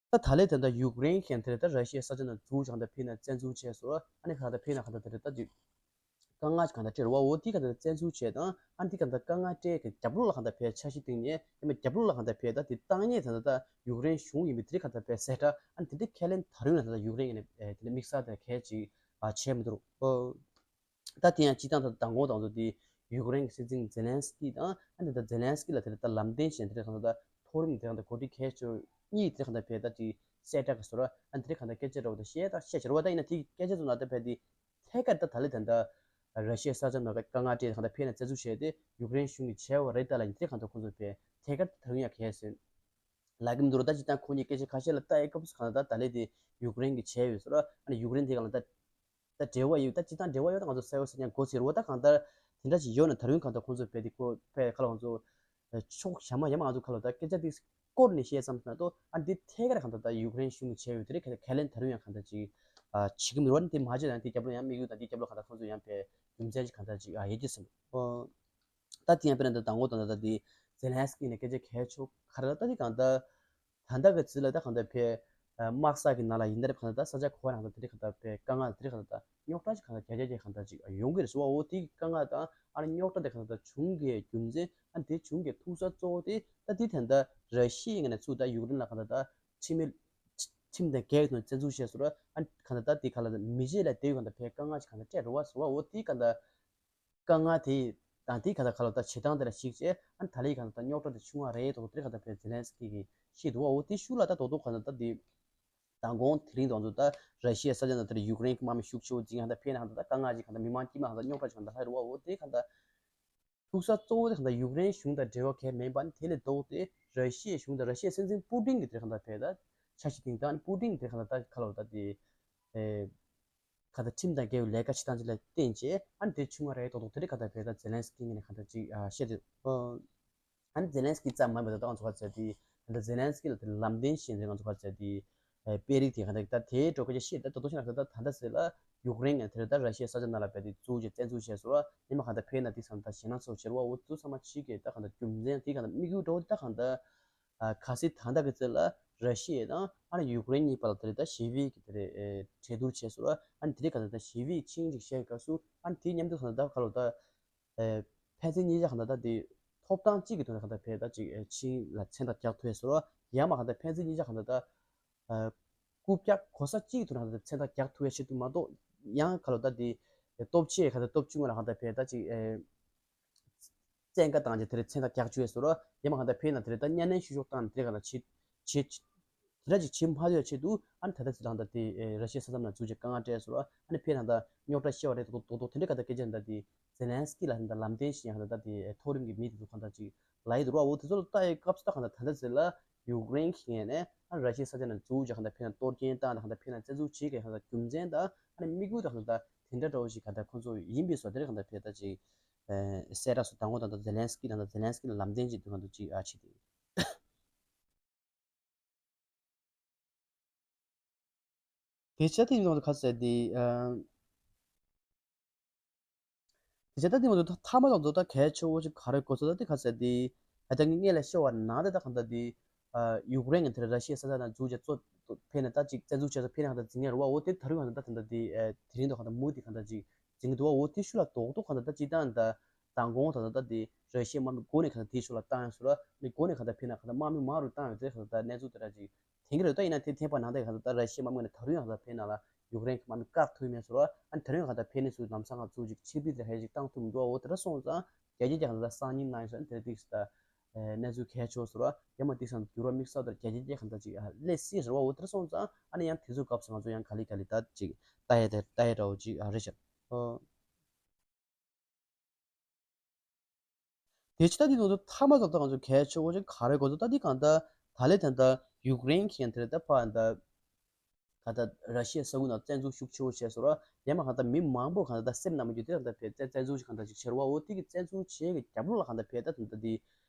ད་ད་ལས་དེ་འདྲ་ཡུཀ་རེན་མཁན་དེ་རེད་ད་ར་ཤི་ཡའི་ས་ཆ་ནང་འཛུལ་ཀྱང་ད་ཕེབས་ན་བཙན་འཛུལ་བྱས་སོ་ཨ་ནི་ཁ་ད་ཕེབས་ན་ཁ་ད་དེ་རེད་ད་དེ་དཀའ་ངལ་གང་ད་སྤྲད་རོ་བ་འོ་དེ་ག་ད་བཙན་འཛུལ་བྱས་དང་ཨ་ནི་དེ་ག་ད་དཀའ་ངལ་སྤྲད་གི་རྒྱབ་ལོགས་ལ་གང་ད་ཕེབས་འཆར་གཞི་བཏིང་ནས་ཡིན་མ་རྒྱབ་ལོགས་ལ་གང་ད་ཕེབས་ད་དེ་བཏང་ཉེས་ད་ད་ད་ཡུཀ་རེན་གཞུང་ཡིན་པའི་དེ་ག་ད་ཕེབས་གསལ་བསྒྲགས་ཨ་ནི་དེ་འདྲ་ཁས་ལེན་ད་རུང་ན་ད་ད་ཡུཀ་རེན་ཡིན་ནས་དེ་འདྲ་དམིགས་བསལ་ད་གལ་ཅིག་བྱས་མི་འདུག་རོ། ད་དེ་ཡང་སྤྱི་བཏང་ད་མདང་དགོང་དང་ཚོ་དེ་ཡུཀ་རེན་གྱི་སྲིད་འཛིན་ཛེ་ལན་སི་ཀི་དང་ཨ་ནི་ད་ཛེ་ལན་སི་ཀི་ལ་དེ་ལ་ད་ལམ་སྟོན་བྱས་དེ་རེད་གང་ད་མཐོ་རིམ་དེ་གང་ད་འགོ་ཁྲིད་གལ་ཆེ་གཉིས་དེ་གང་ད་བས་ད་ཅིག་གསལ་བསྒྲགས་གི་ཟོར་ཨ་ནི་དེ་རེད་གང་ད་སྐད་ཆ་རོ་ད་བཤད་ད་བཤད་ཆེ་རོ་བ་ད་ཡིན་ན་དེ་སྐད་ཆ་ཚོ་ན་ད་བས་དེ་ཐད་ཀར་ད་ད་ལེ་ད་ད་ར་ཤི་ཡའི་ས་ཆ་ནང་དཀའ་ངལ་སྤྲད་དེ་གང་ད་ཕེབས་ན་བཙན་འཛུལ་བྱས་ཏེ་ཡུཀ་རེན་གཞུང་གིས་བྱས་བ་རེད་ད་ལ་ཡིན་དེ་རེད་གང་ད་ཁོང་ཚོ་བས་ཐད་ཀར་ད་ད་རུང་ཡང་གལ་ཟེར། ལབ་ཀྱི་མི་འདུག་ར། ད་སྤྱིར་བཏང་ཁོང་གཉིས་སྐད་ཆ་ཁ་ཤས་ལ་ལྟ་ཡི་སྐབས་སུ་གང་ལྟར་ད་ལས་དེ་ཡུཀ་རེན་གྱིས་བྱས་ཡོད་ཟེར་ར། ཨ་ནི་ཡུཀ་རེན་དེ་གང་ལ་ད་ད་འབྲེལ་བ་ཡོད་ད་སྤྱིར་བཏང་འབྲེལ་བ་ཡོད་ད་ང་ཚོ་གསལ་བོ་གསལ་རྐྱང་གོ་ཟེར་བ་ད་གང་ལྟར་དེ་འདྲ་ཞིག་ཡོད་ན་ད་རུང་གང་ལྟར་ཁོང་ཚོ་བས་དེ་ཁོ་བས་ཁ་ལ་ཁོང་ཚོ་ཕྱོགས་ཞྭ་མ་ཡ་མ་ང་ཚོ་ཁ་ལ་ད་སྐད་ཆ་དེ་སྐོར་ནས་བཤད་ཙམ་ན་ཏོ་ཨ་འདི་ཐད་ཀར་གང་ལྟར་ད་ཡུཀ་རེན་གཞུང་གིས་བྱས་ཡོད་དེ་རེད། ཁ་ལ་ཁས་ལེན་ད་རུང་ཡང་གང་ལྟར་ཅིག་ཨ་བྱེད་ཀྱི་མི་རོགས་ནི་དེ་མ་བྱས་ན་དེ་རྒྱབ་ལོ་ཡང་དམིགས་ཡུལ་དང་དེ་རྒྱབ་ལོ་གང་ལྟར་ཁོང་ཚོ་ཡང་བས་རྒྱུ་མཚན་ཅིག་གང་ལྟར་ཅིག་ཨ་ཡོད་ཀྱི་སེམས། ད་དེ་ཡང་དཔེར་ན་ད་དང་པོ་དང་ད་ལྟ་དེ་ཛེ་ལན་སི་ཀི་ནས་སྐད་ཆ་གལ་ཆེ་ག་རེ་ལ་ད་དེ་གང་ལྟར་ད་ལྟ་གི་ཚིག་ལ་ད་གང་ལྟར་ཕེ་དམག་ས་གི་ནང་ལ་ཡིན་ད་རེད་གང་ལྟར་ད་ས་ཆ་གོ་བ་གང་ལྟར་དེ་རིགས་གང་ལྟར་ཕེ་དཀའ་ངལ་དེ་རིགས་གང་ལྟར་ད་རྙོག་དྲ་ཞིག་གང་ལྟར་རྒྱ་རྒྱ་རྒྱ་གང་ལྟར་ཅིག་ཡོང་གི་རེད་ཟེར་བ་འོ་དེ་གི་དཀའ་ངལ་དང་ཨ་ནི་རྙོག་དྲ་དེ་གང་ལྟར་བྱུང་གི་རྒྱུ་མཚན་ཨ་ནི་དེ་བྱུང་གི་ཐུག་ས་གཙོ་བོ་དེ་ད་དེ་ད་ལྟ་ར་ཤི་ཡའི་ངོས་ནས་ཚུར་ད་ཡུཀ་རེན་ལ་གང་ལྟར་ད་ཁྲིམས་མེད་ཁྲིམས་དང་འགལ་གྱི་ཐོག་ནས་བཙན་འཛུལ་བྱས་ཟེར་བ་ཨ་ནི་གང་ལྟར་ད་དེ་ག་ལ་མི་རྗེས་ལ་དེ་གང་ལྟར་ཕེ་དཀའ་ངལ་ཞིག་གང་ལྟར་སྤྲད་རེད་བ་ཟེར་བ་འོ་དེ་གང་ལྟར། དཀའ་ངལ་དེ་དང་དེའི་གང་ལྟར་ཁ་ལོ་ད་བྱེད་སྟངས་དེ་ལ་གཞིགས་བྱས་ཨ་ནི་ད་ལའི་གང་ལྟར་རྙོག་དྲ་དེ་ཆུང་བ་རེད་དོ་དེ་གང་ལྟར་བས་ཛེ་ལན་སི་ཀི་གིས་ཤེས་འདུག་བ། འོ་དེ་ཤུགས་ལ་ད་དོ་དོ་གང་ལྟར་ད་དེ་མདང་དགོང་དེ་རིང་དང་ཚོ་ད་ར་ཤི་ཡའི་ས་ཆ་ནང་དེར་ཡུཀ་རེན་གྱི་དམག་མི་ཤུགས་ཆེ་བོ་འཛིང་ཡང་ད་ཕེབས་ན་གང་ལྟར་ད་དཀའ་ངལ་ཅིག་གང་ལྟར་མི་མང་དཀྱིལ་མ་གང་ལྟར་རྙོག་དྲ་ཅིག་གང་ལྟར་ལྷག་རེད་བ། འོ་དེ་གང་ལྟར་ཐུག་ས་གཙོ་བོ་དེ་གང་ལྟར་ཡུཀ་རེན་གཞུང་དང་འབྲེལ་བ་གང་ཡང་མེད་པ་ནི་དེ་ལས་ལྡོག་སྟེ་ར་ཤི་ཡའི་གཞུང་དང་ར་ཤི་ཡའི་སྲིད་འཛིན་པུ་ཏིན་གྱི་དེ་གང་ལྟར་བས་ད་འཆར་གཞི་དེང་སང་ནི་པུ་ཏིན་གྱི་དེ་གང་ལྟར་ད་ཁ་ལོ་ད་དེ། ཁ་ད་ཁྲིམས་དང་འགལ་བའི་ལས་ཀ་བྱེད་སྟངས་ཅིག་ལ་བརྟེན་བྱས་ཨ་ནི་དེ་ཆུང་ང་རེད་དོག་དོག་དེ་རིགས་ཁ་ད་བས་ད་ཛེ་ལན་སི་ཀི་ངོས་ནས་ཁ་ད་ཅིག་བཤད་དེ། ཨ་ནི་ཛེ་ལན་སི་ཀི་ཙམ་མ་ཡིན་པ་ད་ང་ཚོ་ཁ་ཚ་དེ་ད་ཛེ་ལན་སི་ཀི་ལ་དེ་ལམ་སྟོན་བྱས་ནས་ང་ཚོ་ཁ་ཚ་དེ་དཔེ་རིགས་དེ་ཁ་ད་ད་དེའི་འགྲོ་སྐད་ཆ་བཤད་ད་ད་དོ་ཤི་ན་ཁ་ད་ད་ད་ཟེར་ལ་ཡུཀ་རེན་ངས་དེ་རེད་ད་ར་ཤི་ཡའི་ས་ཆ་ནང་ལ་བས་དེ་བཙུགས་བྱས་བཙན་འཛུལ་བྱས་སོ་ཨ་ནི་མ་ཁ་ད་ཕེབས་ན་དེ་ཚང་ད་ཞེད་སྣང་ཚོར་བྱེད་རོགས་འོ་དུ་ཚང་མ་ཕྱི་གི་ད་ཁ་ད་རྒྱུ་མཚན་དེ་ཁ་ད་དམིགས་ཡུལ་འགྲོ་ད་ཁ་ད། ཨ་གལ་སྲིད་ད་ལྟ་གི་ཚེ་ལ་ར་ཤི་ཡ་དང་ཨ་ནི་ཡུཀ་རེན་གཉིས་བར་ལ་དེ་རེད་ད་ཞི་བའི་གི་དེ་རེད་ཨེ་གྲོས་བསྡུར་བྱས་སོང་ར། ཨ་ནི་དེ་རིང་ག་ད་ད་ཞི་བའི་ཆིངས་ཅིག་བཞག་གི་སྐབས་སུ་ཨ་ནི་དེའི་མཉམ་དུ་ག་ད་ད་ག་ལོ་ད་ཨེ་ཕན་ཚུན་གཉིས་ཆ་ག་ད་ད་དེ་ཐོབ་ཐང་གཅིག་གི་ཐོག་ནས་ག་ད་བས་ད་ཅིག་ཨེ་ཆིངས་ལ་མཚན་རྟགས་རྒྱག་ཐུབ་ཡ་སོང་ར། ཡང་མ་ག་ད་ཕན་ཚུན་གཉིས་ཆ་ག་ད་ད་ཨེ་རྐུབ་བཀྱག་གོ་ས་གཅིག་གི་ཐོག་ནས་ག་ད་མཚན་རྟགས་རྒྱག་ཐུབ་ཡ་ཆེད་དུ་མ་གཏོགས་ཡང་ག་ལོ་ད་དེ་སྟོབས་ཆེ་ག་ད་སྟོབས་ཆུང་བ་ལ་ག་ད་བས་ད་ཅིག་ཨེ། བཙན་བཀའ་བཏང་རྗེས་དེ་རིང་མཚན་རྟགས་རྒྱག་བཅུག་ཡས་སོ་ར། ཡང་མ་གང་ལྟར་ཕེབས་ན་དེ་རིང་ད་གཉའ་གནོན་བཤུ་གཞོག་བཏང་ནས་དེ་རིང་གང་ལྟར་བྱེད་བྱེད་དེ་འདྲ་ཅིག་བྱེད་མ་ཐུབ་ཡ་ཆེད་དུ་ཨ་ནི་ད་ལྟ་ཚེ་ལང་ད་དེ་ར་ཤི་ཡ་ས་མཚམས་ནང་འཛུལ་རྗེས་དཀའ་ངལ་སྤྲད་སོ་ར། ཨ་ནི་ཕེབས་ན་ད་རྙོག་དྲ་ཤེས་བ་རེད་དོ་དོ་དོ་དེ་འདྲ་གང་ལྟར་སྐད་ཆ་ད་དེ་ཛེ་ལན་སི་ཀི་ལ་ད་ལམ་སྟོན་བྱེད་ཡང་ད་དེ་མཐོ་རིམ་གྱི་མི་དེ་ཚོ་གང་ལྟར་ཅིག་ལ་ཡི་དུ་ར། འོ་དེ་ཚོ་ལ་ལྟ་ཡི་སྐབས་སུ་ད་གང་ལྟར་ད་ལྟ་ཚེ་ལ་ཡུཀ་རེན་གྱི་ངོས་ནས་ཨ་ནི་ར་ཤི་ཡ་ས་ཆ་ནང་འཛུལ་རྗེས་གང་ལྟར་ཕེབས་ན་གཏོར་སྐྱོན་བཏང་ད་གང་ལྟར་ཕེབས་ན་བཙན་འཛུལ་བྱེད་མཁན་གང་ལྟར་རྒྱུ་མཚན་ད་ཨ་ནི་དམིགས་ཡུལ་ད་གང་ལྟར་དེ་འདྲ་འདྲ་བོ་ཞིག་གང་ལྟར་ཁོང་ཚོ་ཡིན་པའི་བཟོ་དེ་རིགས་གང་ལྟར་ཕེབས་ད་ཅིག་གསལ་བསྒྲགས་སུ་དང་པོ་དང་ད་ཛེ་ལན་སི་ཀི་དང་ད་ཛེ་ལན་སི་ཀི་ལ་ལམ་སྟོན་ཅིག་དུས་གང་དུ་ཅིག་ཨ་བྱེད་དེ། དེ་བྱས་ཏེ་ཡིན་ནོ་ཁ་ཟེར་དེ། དེ་བྱས་ད་དེ་མ་གཏོགས་ཐ་མ་དང་ཚོ་ད་གལ་ཆེ་བོ་ཅིག་ག་རེ་གོ་ཚོད་ད་དེ་ཁ་ཟེར་དེ། ཨ་ད་ངས་ལ་ཤོར་བ་ན་ད་ད་གང་ལྟར་དེ། ཡུཀ་རེན་གྱི་དེར་ར་ཤི་ཡའི་ས་ཆ་ནང་འཛུལ་བྱས་གཙོ་ཕེ་ནས་ད་ཅིག་བཙན་འཛུལ་བྱས་སོ་ཕེ་ནས་གང་ལྟར་འཛིང་ངེར་བ་འོ་དེ་ད་རུང་གང་ལྟར་ད་ད་ལྟ་དེ། དེ་རིང་དུ་གང་ལྟར་མུ་དེ་གང་ལྟར་ཅིག་འཛིང་གི་འདུག་བ། འོ་དེ་ཤུ་ལ་རྡོག་རྡོག་གང་ལྟར་ད་ཅིག་བཏང་ད། མདང་དགོང་ད་ད་ད་དེ་ར་ཤི་ཡའི་དམག་མི་མགོ་ནས་གང་ལྟར་དེའི་ཤུ་ལ་བཏང་ཡོད་སོ་ར། མི་མགོ་ནས་གང་ལྟར་ཕེ་ན་གང་ལྟར་དམག་མི་མང་རུ་བཏང་ཡོད་དེ་གང་ལྟར་ད་གནས་ཚུལ་དེ་འདྲ་ཅིག་དེང་གི་རེད་ད། ཡིན་ན་དེ་ཐེངས་པ་ནང་དེ་གང་ལྟར་ད་ར་ཤི་ཡའི་དམག་མི་ནས་ད་རུང་ཡང་གང་ལྟར་ཕེ་ན་ལ་ཡུཀ་རེན་གྱི་དམག་མི་བཀག་ཐུབ་མེད་སོ་ར། ཨ་ནི་ད་རུང་ཡང་གང་ལྟར་ཕེ་ནས་ཚུར་ལམ་སང་གང་ཚུར་ཅིག་ཕྱིར་འབུད་དེ་རེ་ཅིག་བཏང་ཐུབ་མི་འདུག་བ། འོ་དེ་འདྲ་སོང་ཙང་རྒྱ་རྒྱ་རྒྱ་གང་ལྟར་སང་ཉིན་ནང་ཡོད་སོ་ཨ་ནི་དེ་རེ་ཏིག་སི་ད། གནས་ཚུལ་གལ་ཆེ་བོ་ཟེར་བ་ཡང་མ་ཏིག་སང་འགྱུར་བ་དམིགས་བསལ་དུ་རྒྱ་རྒྱ་རྒྱ་གང་ལྟར་ཅིག་སླེབས་སྲིད་ཟེར་བ། འོ་དེ་འདྲ་སོང་ཙང་ཨ་ནི་ཡང་དེ་ཚོའི་སྐབས་སུ་ང་ཚོ་ཡང་ག་ལེ་ག་ལེ་ད་ཅིག་ལྟ་ཡ་དེ་ལྟ་ཡ་འདྲ་བོ་ཅིག་རེད་ཤག་ཨོ། དེ་ཕྱི་ད་འདི་ཚོ་མཐའ་མ་ཚོ་ད་ང་ཚོ་གལ་ཆེ་བོ་ཅིག་ག་རེ་གོ་ཚོ་ད་འདི་གང་ད་ད་ལེ་ད་ད་ཡུཀ་རེན་མཁན་དེ་ད་ཕ་ད་ག་ད་ར་ཤི་ཡའི་ས་ཁུལ་ནང་བཙན་འཛུལ་ཤུགས་ཆེ་བོ་བྱས་སོང་ར། ཡང་མ་གང་ད་མི་མང་པོ་གང་ད་སེམས་ནང་མ་འཇུ་དེ་གང་ད་བས་བཙན་འཛུལ་ཞིག་གང་ད་ཅིག་བྱེད་ར་བ་འོ་དེ་གི་བཙན་འཛུལ་བྱེད་གི་རྒྱབ་ལོགས་ལ་གང་ད་བས་ད་ད་ད་དེ་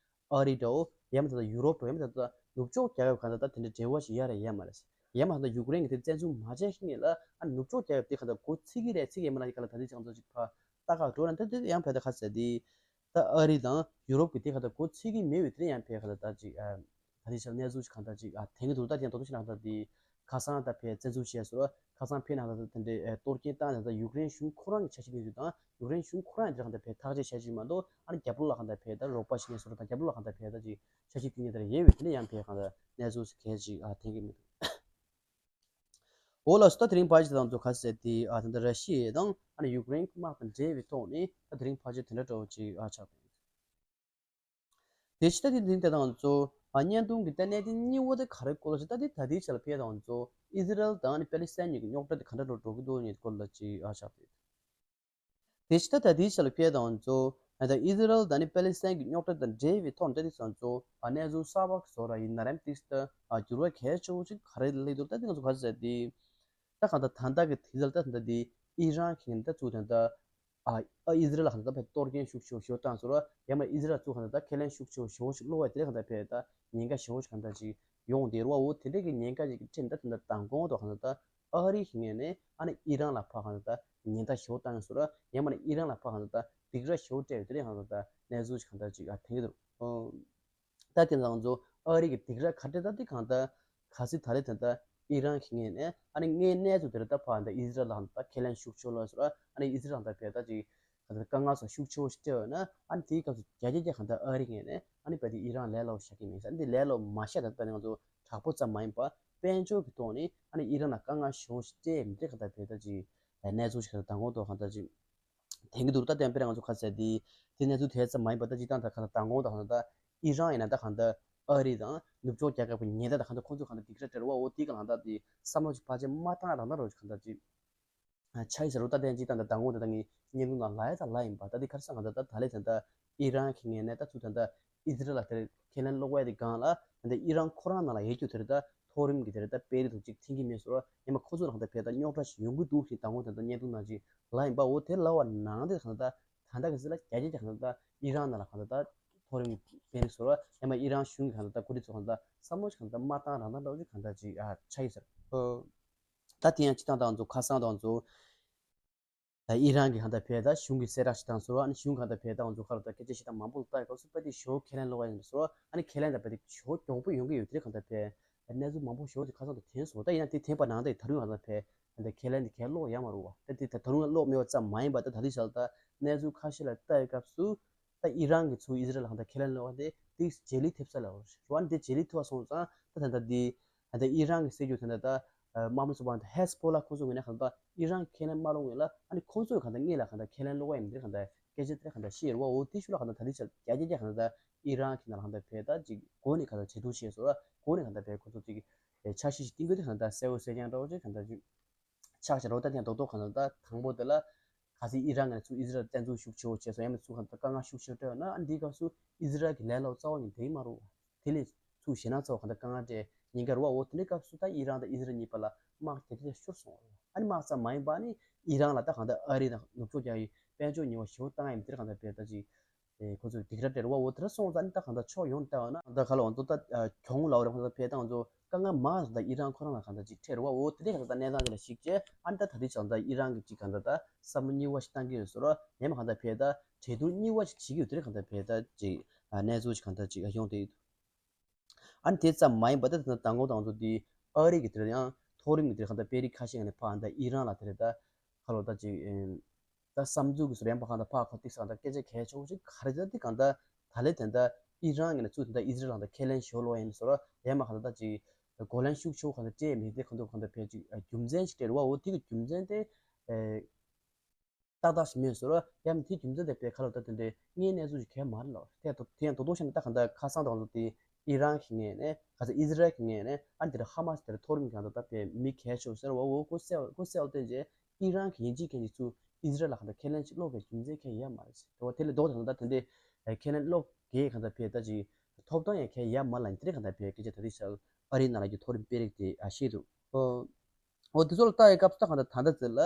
ཨ་རི་འདྲ་བོ་ཡང་མ་ད་ད་ཡུ་རོབ་འདྲ་བོ་ཡང་མ་ད་ད་ནུབ་ཕྱོགས་རྒྱལ་ཁབ་གང་ད་ད་དེ་འདྲ་འབྲེལ་བ་ཞིག་ཡ་ར་ཡ་མ་རེད། ཡང་མ་ད་ད་ཡུཀ་རེན་གི་དེ་བཙན་འཛུལ་མ་བྱས་ཤིང་ངེས་ལ་ཨ་ནུབ་ཕྱོགས་རྒྱལ་ཁབ་དེ་གང་ད་གོ་ཚིག་གི་རེད་ཚིག་ཡ་མ་ན་ཡི་ག་ལ་ད་དེ་ཅང་ཚོ་ཅིག་ཕ་ད་ག་འགྲོ་ན་ད་དེ་ཡང་བས་ད་ག་ཟེར་དེ། ད་ཨ་རི་དང་ཡུ་རོབ་ཀྱི་དེ་ག་ད་གོ་ཚིག་གི་མེད་པའི་དེ་ཡང་བས་ག་ད་ད་ཅིག་ཨ། ད་ལྟའི་ཆར་གནས་ཚུལ་ཞིག་གང་ལྟར་ཅིག་ཨ་དེང་གི་དུས་ད་ཐེངས་ཏོག་ཏོག་ཞིག་ནང་ད་དེ་ཁ་སང་ད་ཕེ་བཙན་འཛུལ་བྱས་སོང་། ཁ་སང་ཕེ་ནང་ད་དེ་འདྲའི་ཨེ་གཏོར་སྐྱོན་བཏང་ནས་ད་ཡུཀ་རེན་གཞུང་ཁོ་རང་གི་འཆར་གཞི་དེ་ཚོ་དང་ཡུཀ་རེན་གཞུང་ཁོ་རང་ཡང་དེ་གང་ལྟར་ཕེ་ཐག་གཅོད་བྱས་ཅིག་མ་གཏོགས་ཨ་ནི་རྒྱབ་ལོགས་ལ་གང་ལྟར་ཕེ་ད་རོགས་པ་ཞིག་ནས་སོང་ད་རྒྱབ་ལོགས་ལ་གང་ལྟར་ཕེ་ད་ཅིག་འཆར་གཞི་དེ་ཉིད་ལྟར་ཡོད་པའི་དེ་ནས་ཡང་ཕེ་གང་ལྟར་གནས་ཚུལ་གལ་ཆེ་ཅིག་ཨ་ཐོན་གྱི་མི་འདུག་འོ་ལགས་སོ། ད་དེ་རིང་ཕལ་ཆེར་དང་ཚོ་ག་ཟེར་ཏེ་ཨ་ད་ལྟ་ར་ཤི་ཡ་དང་ཨ་ནི་ཡུཀ་རེན་དམག་དང་འབྲེལ་བའི་ཐོག་ནས་ད་དེ་རིང་ཕལ་ཆེར་དེ་འདྲ་འདྲ་བོ་ཅིག་ཨ་ཆགས་པ་ཡིན། དེ་ཕྱི་ད་དེ་འཛིན་དེ་དང་ཚོ་ཨ་བརྙན་ཐུང་གི་ལྟ་གནད་དེ་གཉིས་པོ་དེ་ག་རེ་སྐོར་ལ་ཞིག་ད་དེ་ད་དེའི་ཆ་ལ་ཕེ་དང་ཚོ་ཨི་ཟི་རལ་དང་ཨ་ནི་པེ་ལི་སི་ཐན་གཉིས་ཀྱི་རྙོག་དྲ་དེ་ག་འདྲ་འགྲོ་འགྲོ་གི་འདུག་ཉིད་སྐོར་ལ་ཅིག་ཨ་ཆགས་ཏེ། དེ་ཕྱི་ད་ད་དེའི་ཆ་ལ་ཕེ་དང་ཚོ་ཨ་ད་ཨི་ཟི་རལ་དང་ཨ་ནི་པེ་ལི་སི་ཐན་གྱི་རྙོག་དྲ་དང་འབྲེལ་བའི་ཐོག་ནས་ད་དེ་ཚོ་ཚོ་ཨ་གནས་ཚུལ་གསར་པ་བཟོ་ར་ཡིན་ན་རམ་ཏིག་ད་ཨ་འགྱུར་བ་གལ་ཆེ་བོ་ཅིག་ག་རེ་སླེབས་འདུག་ད་དེ་ང་ཚོ་ག་ཟེར་དེ། ད་གང་ལྟར་ད་ལྟ་གི་དུས་ཚོད་ལ་ད་ད་དེ་ཨི་རན་གྱིས་ད་ཚུགས་ད་ད། ཨ་ཨ་ཨི་ཟི་རལ་ལ་གང་ལྟར་བས་གཏོར་སྐྱོན་ཤུགས་ཆེ་བོ་ཞིག་བཏང་སོང་ར། ཡང་མ་ཨི་ཟི་རལ་ཚུགས་གང་ལྟར་ཁས་ལེན་ཤུགས་ཆེ་བོ་ཞིག་ལོག་པ་དེ་གང་ལྟར་བས་ད་ཉེན་ཁ་ཞེ་བོ་ཞིག་གང་ལྟར་ཅིག་ཡོང་བསྡད་ར་བ་འོ་དེ་འདྲ་གི་ཉེན་ཁ་ཅིག་གི་ཁྲིམས་ད་དེ་འདྲ་དང་གོང་དུ་གང་ལྟར་ཨ་རི་ཞིག་ངེས་ནས་ཨ་ནི་ཨི་རན་ལ་ཕ་གང་ལྟར་ཉེན་བརྡ་ཞེ་བོ་བཏང་སོང་ར། ཡང་མ་ནི་ཨི་རན་ལ་ཕ་གང་ལྟར་སྡིགས་ར་ཞེ་བོ་སྤྲད་པའི་དེ་འདྲ་གང་ལྟར་གནས་ཚུལ་ཞིག་གང་ལྟར་ཅིག་ཨ་ཐེངས་འདུག་ད་དེ་ང་ཚོ་ཨ་རི་གི་སྡིགས་ར་ག་འདྲ་ད་དེ་གང་ལྟར་ག་སྲིད་ད་རེས་ད་ལྟ་ཨི་རན་གྱི་ངོས་ནས་ཨ་ནི་ངའི་གནས་ཚུལ་དེར་ད་ཕར་ད་ཨི་ཟི་རལ་ལ་ད་ཁས་ལེན་ཤུགས་ཆེ་ལོས་སོ་ཨ་ནི་ཨི་ཟི་རལ་ད་བས་ད་ཅིག་ད་དཀའ་ངལ་སོགས་ཤུགས་ཆེ་བོ་ཞིག་སྤྲད་ཡོད་ན་ཨ་ནི་དེའི་སྐབས་སུ་རྒྱ་ཆེ་རྒྱ་གང་ད་ཨ་རི་ངོས་ནས་ཨ་ནི་བས་ད་ཨི་རན་ལས་སླ་བོ་བཞག་གི་མེད་ས་ཨ་ནི་ལས་སླ་བོ་མ་བཞག་ད་ད་ང་ཚོ་དྲག་པོ་ཙམ་མ་ཡིན་པ་དཔལ་འབྱོར་གྱི་ཐོག་ནས་ཨ་ནི་ཨི་རན་ལ་དཀའ་ངལ་ཞེ་བོ་ཞིག་སྤྲད་མི་འདྲ་གང་ད་བས་ད་ཅིག་གནས་ཚུལ་ཞིག་གང་ད་མདང་དགོང་དུ་གང་ད་ཅིག་དེང་གི་འདུག་ད་བསྟན་པའི་ང་ཚོ་ཁ་ཟེར་དེ་དེ་གནས་ཚུལ་དེ་ཙམ་མ་ཡིན་པ་ད་ཅི་ཏང་ད་ག་ད་མདང་དགོང་ད་ག་ད་ཨི་རན་ཡིན་ན་ད་ག་ད་ཨ་རི་དང་ནུབ་ཕྱོགས་རྒྱལ་ཁབ་ཀྱི་ཉེན་བརྡ་ད་ག་ད་ཁོང་ཚོ་ག་ད་སྡིགས་ར་སྤྲད་ར་བ་འོ་དེ་ག་ལ་ད་དེ་བསམ་བློ་ཅིག་ཕལ་ཆེར་མ་བཏང་རང་ད་རོ་ཅིག་ག་ད་ཅི་ཆ་ཡི་ཟེར་རོ་ད་བསྟན་ཅི་ཏང་ད་མདང་དགོང་ད་ད་ངའི་བརྙན་ཐུང་ནང་ལ་ཡ་ད་ལ་ཡིན་པ་ད་དེ་ག་རེ་ས་ག་ད་ད་ད་ལེ་ད་ད་ཨི་རན་གྱི་ངོས་ནས་ད་ཚུར་ད་ད་ཨི་ཟི་རལ་ལ་དེར་ཁས་ལེན་སློག་པའི་དེ་སྒང་ལ་ད་ལྟ་ཨི་རན་ཁོ་རང་ནང་ལ་ཡོད་རྒྱུ་དེར་ད་མཐོ་རིམ་གྱི་དེར་ད་དཔེ་རིས་དང་གཅིག་མཐུན་གྱི་མེད་སོང་ར། ཡང་མ་ཁོ་ཚོ་ལ་ད་ལྟ་བས་ད་རྙོག་དྲ་ཞིག་ཡོང་གི་འདུག་ཞེས་མདང་དགོང་ད་ལྟ་བརྙན་ཐུང་ནང་ཅིག་ལ་ཡིན་པ་འོ་དེ་ལ་བ་ནང་དེ་གང་ལྟར་ད་ལྟ་གི་སྲིད་ལ་རྒྱ་ཆེ་རྒྱ་གང་ལྟར་ཨི་རན་ནང་ལ་གང་ལྟར་མཐོ་རིམ་གྱི་དཔེ་རིས་སོང་ར། ཡང་མ་ཨི་རན་གཞུང་གི་གང་ལྟར་འགོ་ཁྲིད་ཚོ་གང་ལྟར་བསམ་བློ་ཞིག་གང་ལྟར་མ་བཏང་རང་ད་འདྲ་བོ་ཅིག་གང་ལྟར་ཅིག་ཨ་ཆ་ཡི་ཟེར། ད་དེ་ཡང་སྤྱི་བཏང་དང་ཚོ་ཁ་སང་དང་ཚོ། ད་ཨི་རན་གྱི་གང་ལྟར་བས་ད་གཞུང་གི་གསལ་བསྒྲགས་ཤིག་བཏང་སོང་། ཨ་ནི་གཞུང་གང་ལྟར་བས་ད་ང་ཚོ་ཁ་ལོ་ད་སྐད་ཆ་ཞིག་དང་མང་པོ་ལ་ལྟ་ཡི་སྐབས་སུ་བས་དེ་ཞོ་ཁས་ལེན་ལོག་ཡ་ཡིན་སོང་། ཨ་ནི་ཁས་ལེན་ད་བས་དེ་ཞོ་མགྱོགས་པོ་ཡོང་གི་ཡོད་དེ་གང་ལྟར་བས་གནས་ཚུལ་མང་པོ་ཞོ་དེ་ཁ་སང་དུ་ཐོན་སོང་། ད་ཡིན་ན་དེ་ཐོན་པ་ནང་ད་ད་རུང་གང་ལྟར་བས་ད་ཁས་ལེན་དེ་ཁས་ལོག་ཡ་མ་རུང་བ་ད་དེ་ད་ད་རུང་ལོག་མེད་པ་ཙམ་མ་ཡིན་པ་ད་ད་དེ་ཞལ་ད་གནས་ཚུལ་ཁ་ཤས་ལ་ལྟ་ཡི་སྐབས་སུ། ད་ཨི་རན་གྱི་ཚུར་ཨི་ཟི་རལ་ལ་གང་ལྟར་ཁས་ལེན་ལོག་དེ་དེ་རྗེས་ལུས་ཐེབས་ས་ལ་རུ་ཨ་ནི་དེ་རྗེས་ལུས་ཐེབས་པ་སོང་ཙང་ད་ད་ད་དེ་ད་ཨི་རན་གྱི་སྲིད་ཇུས་དེ་འདྲ་ད་དམག་མི་ཚོ་བ་ཧེ་སི་བྷོ་ལ་ཁོ་ཚོ་ངོས་ནས་གང་ལྟར་ཨི་རན་ཁས་ལེན་མ་ལོག་ངེས་ལ་ཨ་ནི་ཁོ་ཚོས་གང་ལྟར་ངེས་ལ་གང་ལྟར་ཁས་ལེན་ལོག་ཡིན་འདིར་གང་ལྟར་སྐད་ཆ་དེ་གང་ལྟར་ཤེས་རུ་བ་འོ་དེ་ཤུ་ལ་གང་ལྟར་ད་དེ་ཆ་རྒྱ་རྒྱ་རྒྱ་གང་ལྟར་ཨི་རན་གྱི་ནང་ལ་གང་ལྟར་བས་ད་ཅིག་སྒོ་ནས་གང་ལྟར་བྱེད་ཐུབ་ཤེས་སོ་ར་སྒོ་ནས་གང་ལྟར་བས་ཁོ་ཚོ་ཅིག་འཆར་གཞི་ཞིག་བཏིང་དགོས་དེ་གང་ལྟར་གསལ་བོ་གསལ་རྐྱང་འདྲ་བོ་ཅིག་གང་ལྟར་ཅིག་ཆགས་ཆགས་རོ་ད་ཐེངས་རྡོག་རྡོག་གང་ལྟར་ད་དང་པོ་དེ་ལ་ག་ཚོད་ཨི་རན་ནས་ཚུར་ཨི་ཟི་རལ་བཙན་འཛུལ་ཤུགས་ཆེ་བོ་བྱས་སོང་ཡང་མིན་ཚུར་གང་ལྟར་དཀའ་ངལ་ཤུགས་ཆེ་བོ་སྤྲད་ཡོད་ན་ཨ་འདིའི་སྐབས་སུ་ཨི་ཟི་རལ་གྱི་ལས་སླ་བོ་རྩ་བ་ཉིད་དེ་མ་རུང་བ་དེ་ལས་ཚུར་ཞེད་སྣང་ཚ་བོ་གང་ལྟར་དཀའ་ངལ་སྤྲད་ཉེན་ཁ་རུ་བ་འོ་དེ་འདྲའི་སྐབས་སུ་ད་ཨི་རན་དང་ཨི་ཟི་རལ་གཉིས་བར་ལ་དམག་རྒྱ་ཆེ་ཤོར་སོང་བ་རེད། ཨ་ནི་དམག་ཙམ་མ་ཡིན་པ་ནི་ཨི་རན་ལ་ད་གང་ལྟར་ཨ་རི་དང་ནུབ་ཕྱོགས་རྒྱལ་ཁབ་ཀྱི་དཔལ་འབྱོར་ཉེས་པ་ཞེ་པོ་བཏང་ཡ་མི་དེར་གང་ལྟར་བས་ད་ཅིག་ཨེ་ཁོ་ཚོས་སྡིགས་ར་སྤྲད་རུ་བ་འོ་དེ་འདྲ་སོང་ཙང་ནི་ད་གང་ལྟར་ཕྱོགས་ཡོངས་ནས་བལྟས་པ་ན་ད་ག་ལ་འོ་ད་ད་གྱོང་ལ་འོ་རེ་ཁོ་ཚོ་བས་ད་ང་ཚོ་དཀའ་ངལ་མང་ཙམ་ད་ཨི་རན་ཁོ་རང་ལ་གང་ལྟར་ཅིག་འཕྲད་རུ་བ་འོ་དེ་འདྲའི་གང་ལྟར་ད་གནས་སྟངས་དེ་ལ་གཞིགས་བྱས་ཨ་ནི་ད་ད་ལྟའི་ཆར་ད་ཨི་རན་གྱི་ཅིག་གང་ལྟར་ད་བསམ་བློ་གཉིས་པ་ཞིག་བཏང་གི་ཡོད་ཟེར་རོ་ཡང་མ་གང་ལྟར་བས་ད་གྲོས་བསྡུར་གཉིས་པ་ཞིག་བྱེད་ཀྱི་ཡོད་དེ་འདྲའི་གང་ལྟར་བས་ད་ཅིག་གནས་ཚུལ་ཞིག་གང་ལྟར་ཅིག་ཡོང་བསྡད་ཡོད། ཨ་ནི་དེ་ཙམ་མ་ཡིན་པ་ད་ད་མདང་དགོང་དང་ཚོ་དེ་ཨ་རི་གི་དེར་ཡང་མཐོ་རིམ་གྱི་དེར་གང་ལྟར་དཔེ་རིས་ཁ་ཤས་ནས་ཕར་ད་ཨི་རན་ལ་དེར་ད་ཁ་ལོ་ད་ཅིག་ཨེམ། ད་བསམ་ཚུལ་གྱི་སུ་རན་པ་གང་ལྟར་ཕར་ཁ་ཏིག་སང་ད་སྐད་ཆ་གལ་ཆེ་བོ་ཞིག་ག་རེ་ད་དེ་གང་ལྟར་ད་ལེ་དེ་ད་ཨི་རན་གྱི་ནས་ཚུར་དེ་ད་ཨི་ཟི་རལ་ལ་ད་ཁས་ལེན་ཞུ་ལོ་ཡིན་སོ་ར་ཡང་མ་གང་ལྟར་ད་ཅིག་གོ་ལན་ཤུགས་ཆེ་བོ་གང་ལྟར་སྤྲད་མེད་དེ་གང་ལྟར་གང་ལྟར་ཕལ་ཅིག་རྒྱུ་མཚན་ཞིག་སྤྲད་རུ་བ་འོ་དེ་གི་རྒྱུ་མཚན་དེ་ཨེ། ཏག་ཏག་ཞིག་མེད་ཟེར་རོ། ཡང་དེ་རྒྱུ་མཚན་དེ་བས་ཁ་ལོ་ད་དེ་འདྲའི་དངོས་གནས་ཚུལ་ཞིག་གས་མ་རེད་ལོ། དེ་ཡང་དེ་ཡང་རྡོག་རྡོག་བཤད་ན་ད་ག་འདྲ་ཁ་སང་དང་ལོ་དེ་ཨི་རན་གྱི་ངོས་ནས་ག་ཚོད་ཨི་ཟི་རལ་གྱི་ངོས་ནས་ཨ་ནི་དེ་འདྲ་ཧ་མ་སི་དེ་འདྲ་མཐོ་རིམ་གྱི་ག་འདྲ་ད་བས་མི་གལ་ཆེ་བོ་ཟེར་བ་འོ་ཁོ་གསལ་ཁོ་གསལ་བ་བསྟན་རྗེས་ཨི་རན་གྱི་ཡིན་གཅིག་མཁན་གྱི་ཚུལ་ཨི་ཟི་རལ་ལ་ག་འདྲ་ཁས་ལེན་ཞིག་སློག་པའི་རྒྱུ་མཚན་གང་ཡང་ཡོད་མ་རེད་ཟེར། དེ་བ་དེ་ལས་ལྡོག་དང་ད་དེ་འདྲའི་ ཨ་ཁེ་ལན་གློག་གི་གང་ལྟར་ཕེ་ད་ཅིག་ཐོབ་ཐང་ཡང་ཁེ་ཡ་མ་ལ་ཡིན་དེ་རེད། གང་ལྟར་ཕེ་སྐད་ཆ་ད་དེ་ཤག་ཨ་རིའི་ནང་ལ་གི་མཐོ་རིམ་དཔོན་རིགས་དེ་ཨ་བཤད་འདུག་ཨོ་ཨོ་དེ་ཚོ་ལ་ལྟ་ཡི་སྐབས་སུ་ད་གང་ལྟར་ད་ལྟ་ཚེ་ལ་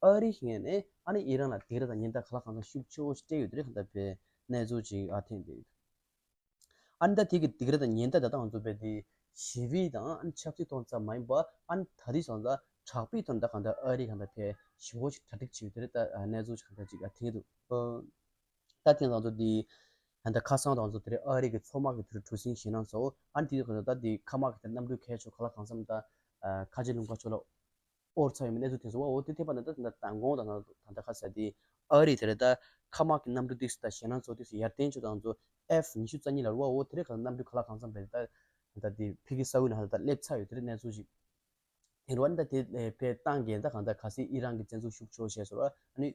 ཨ་རི་ངོས་ནས་ཨ་ནི་ཨི་རན་ལ་སྡིགས་ར་དང་ཉེན་བརྡ་ག་ལ་གང་འཚམ་ཤུགས་ཆེ་བོ་ཞིག་སྤྲད་ཡོད་དེ་རེད། གང་ལྟར་ཕེ་གནས་ཚུལ་ཅིག་ཨ་ཐོན་བསྡད་ཡོད། ཨ་ནི་ད་དེ་གི་སྡིགས་ར་དང་ཉེན་བརྡ་ད་ལྟ་ང་ཚོ་བས་དེ་ཞི་བའི་དང་ཨ་ནི་ཆབ་སྲིད་ཐོག་ཙམ་མ་ཡིན་པ་ཨ་ནི་ད་རེས་སོང་ཙང་དྲག་པོའི་ཐོག་ནས་ད་གང་ལྟར་ཨ་རི་གང་ལྟར་ཕེ་ཞི་བོ་ཞིག་གྲ་སྒྲིག་བྱས་ཡོད་དེ་རེད། ད་གནས་ཚུལ་ཅིག་གང་ལྟར་ཅིག་ཨ་ཐོན་འདུག་ད་དེ་ང་ཚོ་འདི་ད་ལྟ་ཁ་སང་དང་ཚོ་དེ་རིང་ཨ་རི་གི་མཚོ་དམག་གི་དེ་རིང་གྲུ་གཟིངས་ཞེད་སྣང་ཚོ་ཨ་ནི་དེ་ཚོ་ད་འདི་མཁའ་དམག་གི་དེ་གནམ་གྲུ་གས་ཆོག་ག་ལ་གང་འཚམ་ད་ཁ་ཆེ་ལུང་པ་ཕྱོགས་ལ་དབོར་ཚར་ཡོད་མེད་གནས་ཚུལ་ཐོན་སོང་བ། འོ་དེ་ཐེབས་པ་ན་ད་ད་མདང་དགོང་དང་ད་ད་ཁ་ས་དེ་ཨ་རི་དེ་རིང་ད་མཁའ་དམག་གི་གནམ་གྲུ་ཏིག་ད་ཞེད་སྣང་ཚོ་ཏིག་ཡར་བརྟན་ཆོག་དང་ཚོ་ཨེཕ་ཉི་ཤུ་རྩ་གཉིས་ལ་རུ་བ། འོ་དེ་རིང་ག་གནམ་གྲུ་ག་ལ་གང་འཚམ་རེད། ད་ད་དེ་ཕི་གི་ས་འོག་ན་ད་ད་སླེབས་ཚར་ཡོད་དེ་རིང་གནས་ཚུལ་ཞིག་དེ་རུ་ཨ་ནི་ད་དེ་ཕེ་བཏང་གི་ད་གང་ད་གལ་སྲིད་ཨི་རན་གྱི་བཙན་འཛུལ་ཤུགས་ཆེ་བོ་བྱས་སོང་ར། ཨ་ནི་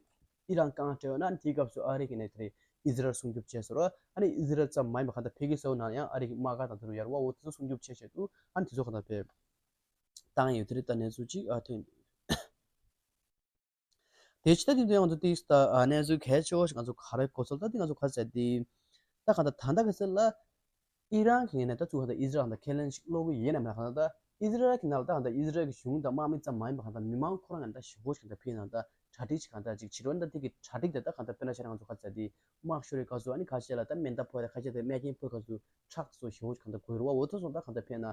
ཨི་རན་རྐང་སྤྲད་ཡོད་ན་ཨ་ནི་དེའི་སྐབས་སུ་ཨ་རི་གི་ནས་དེ་རིང་ཨི་ཟི་རལ་སྲུང་སྐྱོབ་བྱས་སོང་ར། ཨ་ནི་ཨི་ཟི་རལ་ཙམ་མ་ཡིན་པ་གང་ད་ཕེ་གི་ས་འོག་ན་ཡང་ཨ་རི་གི་དམག་སྒར་དང་དེ་རུ་ཡར་བ་འོ་དེ་ཚོ་སྲུང་སྐྱོབ་བྱས་བྱས་འདུག་ཨ་ནི་དེ་ཚོ་གང་ད་ཕེ་བཏང་ཡོད་དེ་རེད། ད་གནས་ཚུལ་ཅིག་ཨ་ཐོན་འདུག་དེ་ཕྱི་ད་དེ་དུས་ང་ཚོ་ཏིག་ད་གནས་ཚུལ་གལ་ཆེ་བོ་ཞིག་ང་ཚོ་ག་རེ་གོ་ཚོད་ད་དེ་ང་ཚོ་ག་ཟེར་དེ་ད་གང་ད་ད་ད་ག་ཟེར་ལ་ཨི་རན་གྱི་ངོས་ནས་ད་ཚུགས་ད་ཨི་ཟི་རལ་དང་ཁས་ལེན་ཞིག་བློ་གི་ཡེ་ནས་མེད་ན་གང་ད་ཨི་ཟི་རལ་གྱི་ནང་ལ་ད་གང་ད་ཨི་ཟི་རལ་གྱི་གཞུང་དང་དམག་མི་ཙམ་མ་ཡིན་པ་གང་ད་མི་མང་ཁོ་རང་ངོས་ནས་ད་ཞི་བོ་ཞིག་ད་ཕེ་ནང་ད་གྲ་སྒྲིག་ཞིག་གང་ད་ཅིག་བྱེད་རོགས་ད་དེ་གི་གྲ་སྒྲིག་དེ་ད་གང་ད་དཔེར་ན་ཆ་ནས་ང་ཚོ་ག་ཟེར་དེ་དམག་ཤོར་བའི་སྐབས་སུ་ཨ་ནི་ཁ་ཤས་ལ་ད་མེ་མདའ་ཕོག་ད་ཁ་ཤས་ད་རྨས་སྐྱོན་ཕོག་སྐབས་སུ་ཁྲག་ཚོ་ཞི་བོ་ཞིག་གང་ད་དགོས་རོགས་འོ་དེ་སོང་ད་གང་ད་ཕེ་ན།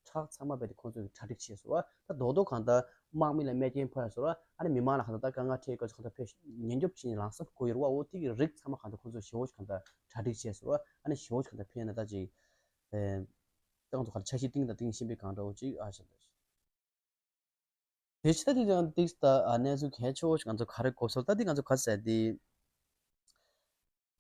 ཁྲག་ཚང་མ་རྦད་དེ་ཁོང་ཚོས་གྲ་སྒྲིག་བྱས་སོང་བ། ད་རྡོག་རྡོག་གང་ལྟར་དམག་མི་ལ་རྨས་སྐྱོན་ཕོག་ཡ་སོང་བ། ཨ་ནི་མི་མང་ལ་གང་ལྟར་དཀའ་ངལ་འཕྲད་སྐབས་སུ་གང་ལྟར་ཕེ་ཉེན་སྐྱོབ་བྱེད་ནས་ལམ་སང་དགོས་ཡོད་རེད་བ། འོ་དེ་གི་རིགས་ཚང་མ་གང་ལྟར་ཁོང་ཚོས་ཞེ་པོ་ཞིག་གང་ལྟར་གྲ་སྒྲིག་བྱས་སོང་བ། ཨ་ནི་ཞེ་པོ་ཞིག་གང་ལྟར་ཕེ་ན་ད་ཅིག་ཨེ་ད་ང་ཚོ་ག་ལ་འཆར་གཞི་གཏིང་དང་གཏིང་ཤིན་པའི་གང་འདྲ་བོ་ཅིག་ཨ་ཞེ་ད་ཞེ། དེ་ཕྱི་ད་དེ་ཡང་ཏིག་ད་ཨ་གནས་ཚུལ་གལ་ཆེ་བོ་ཞིག་ང་ཚོ་ག་རེ་གོ་སོང་ད་དེ་ང་ཚོ་ག་ཟེར་དེ།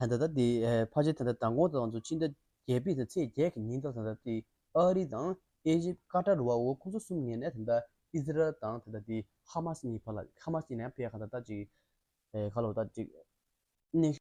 ད་ལྟ་དེ་ཕལ་ཆེར་ད་ལྟ་མདང་དགོང་དང་ང་ཚོ་སྤྱི་ཟླ་བརྒྱད་པའི་ཚེས་བརྒྱད་ཀྱི་ཉིན་དང་ད་ལྟ་དེ་ཨ་རི་དང་ཨེ་ཇིབ་ཀ་ཏར་རུ་བ་འོ་ཁོང་ཚོ་གསུམ་ངོས་ནས་ད་ལྟ་ཨི་ཟི་རལ་དང་ད་ལྟ་དེ་ཧ་མ་སི་གཉིས་བར་ལ་ཧ་མ་སི་གཉིས་ནས་ཕེ་ཡ་ག་ད་ལྟ་ཅིག་ཁ་ལོ་ད་ཅིག་གནོན་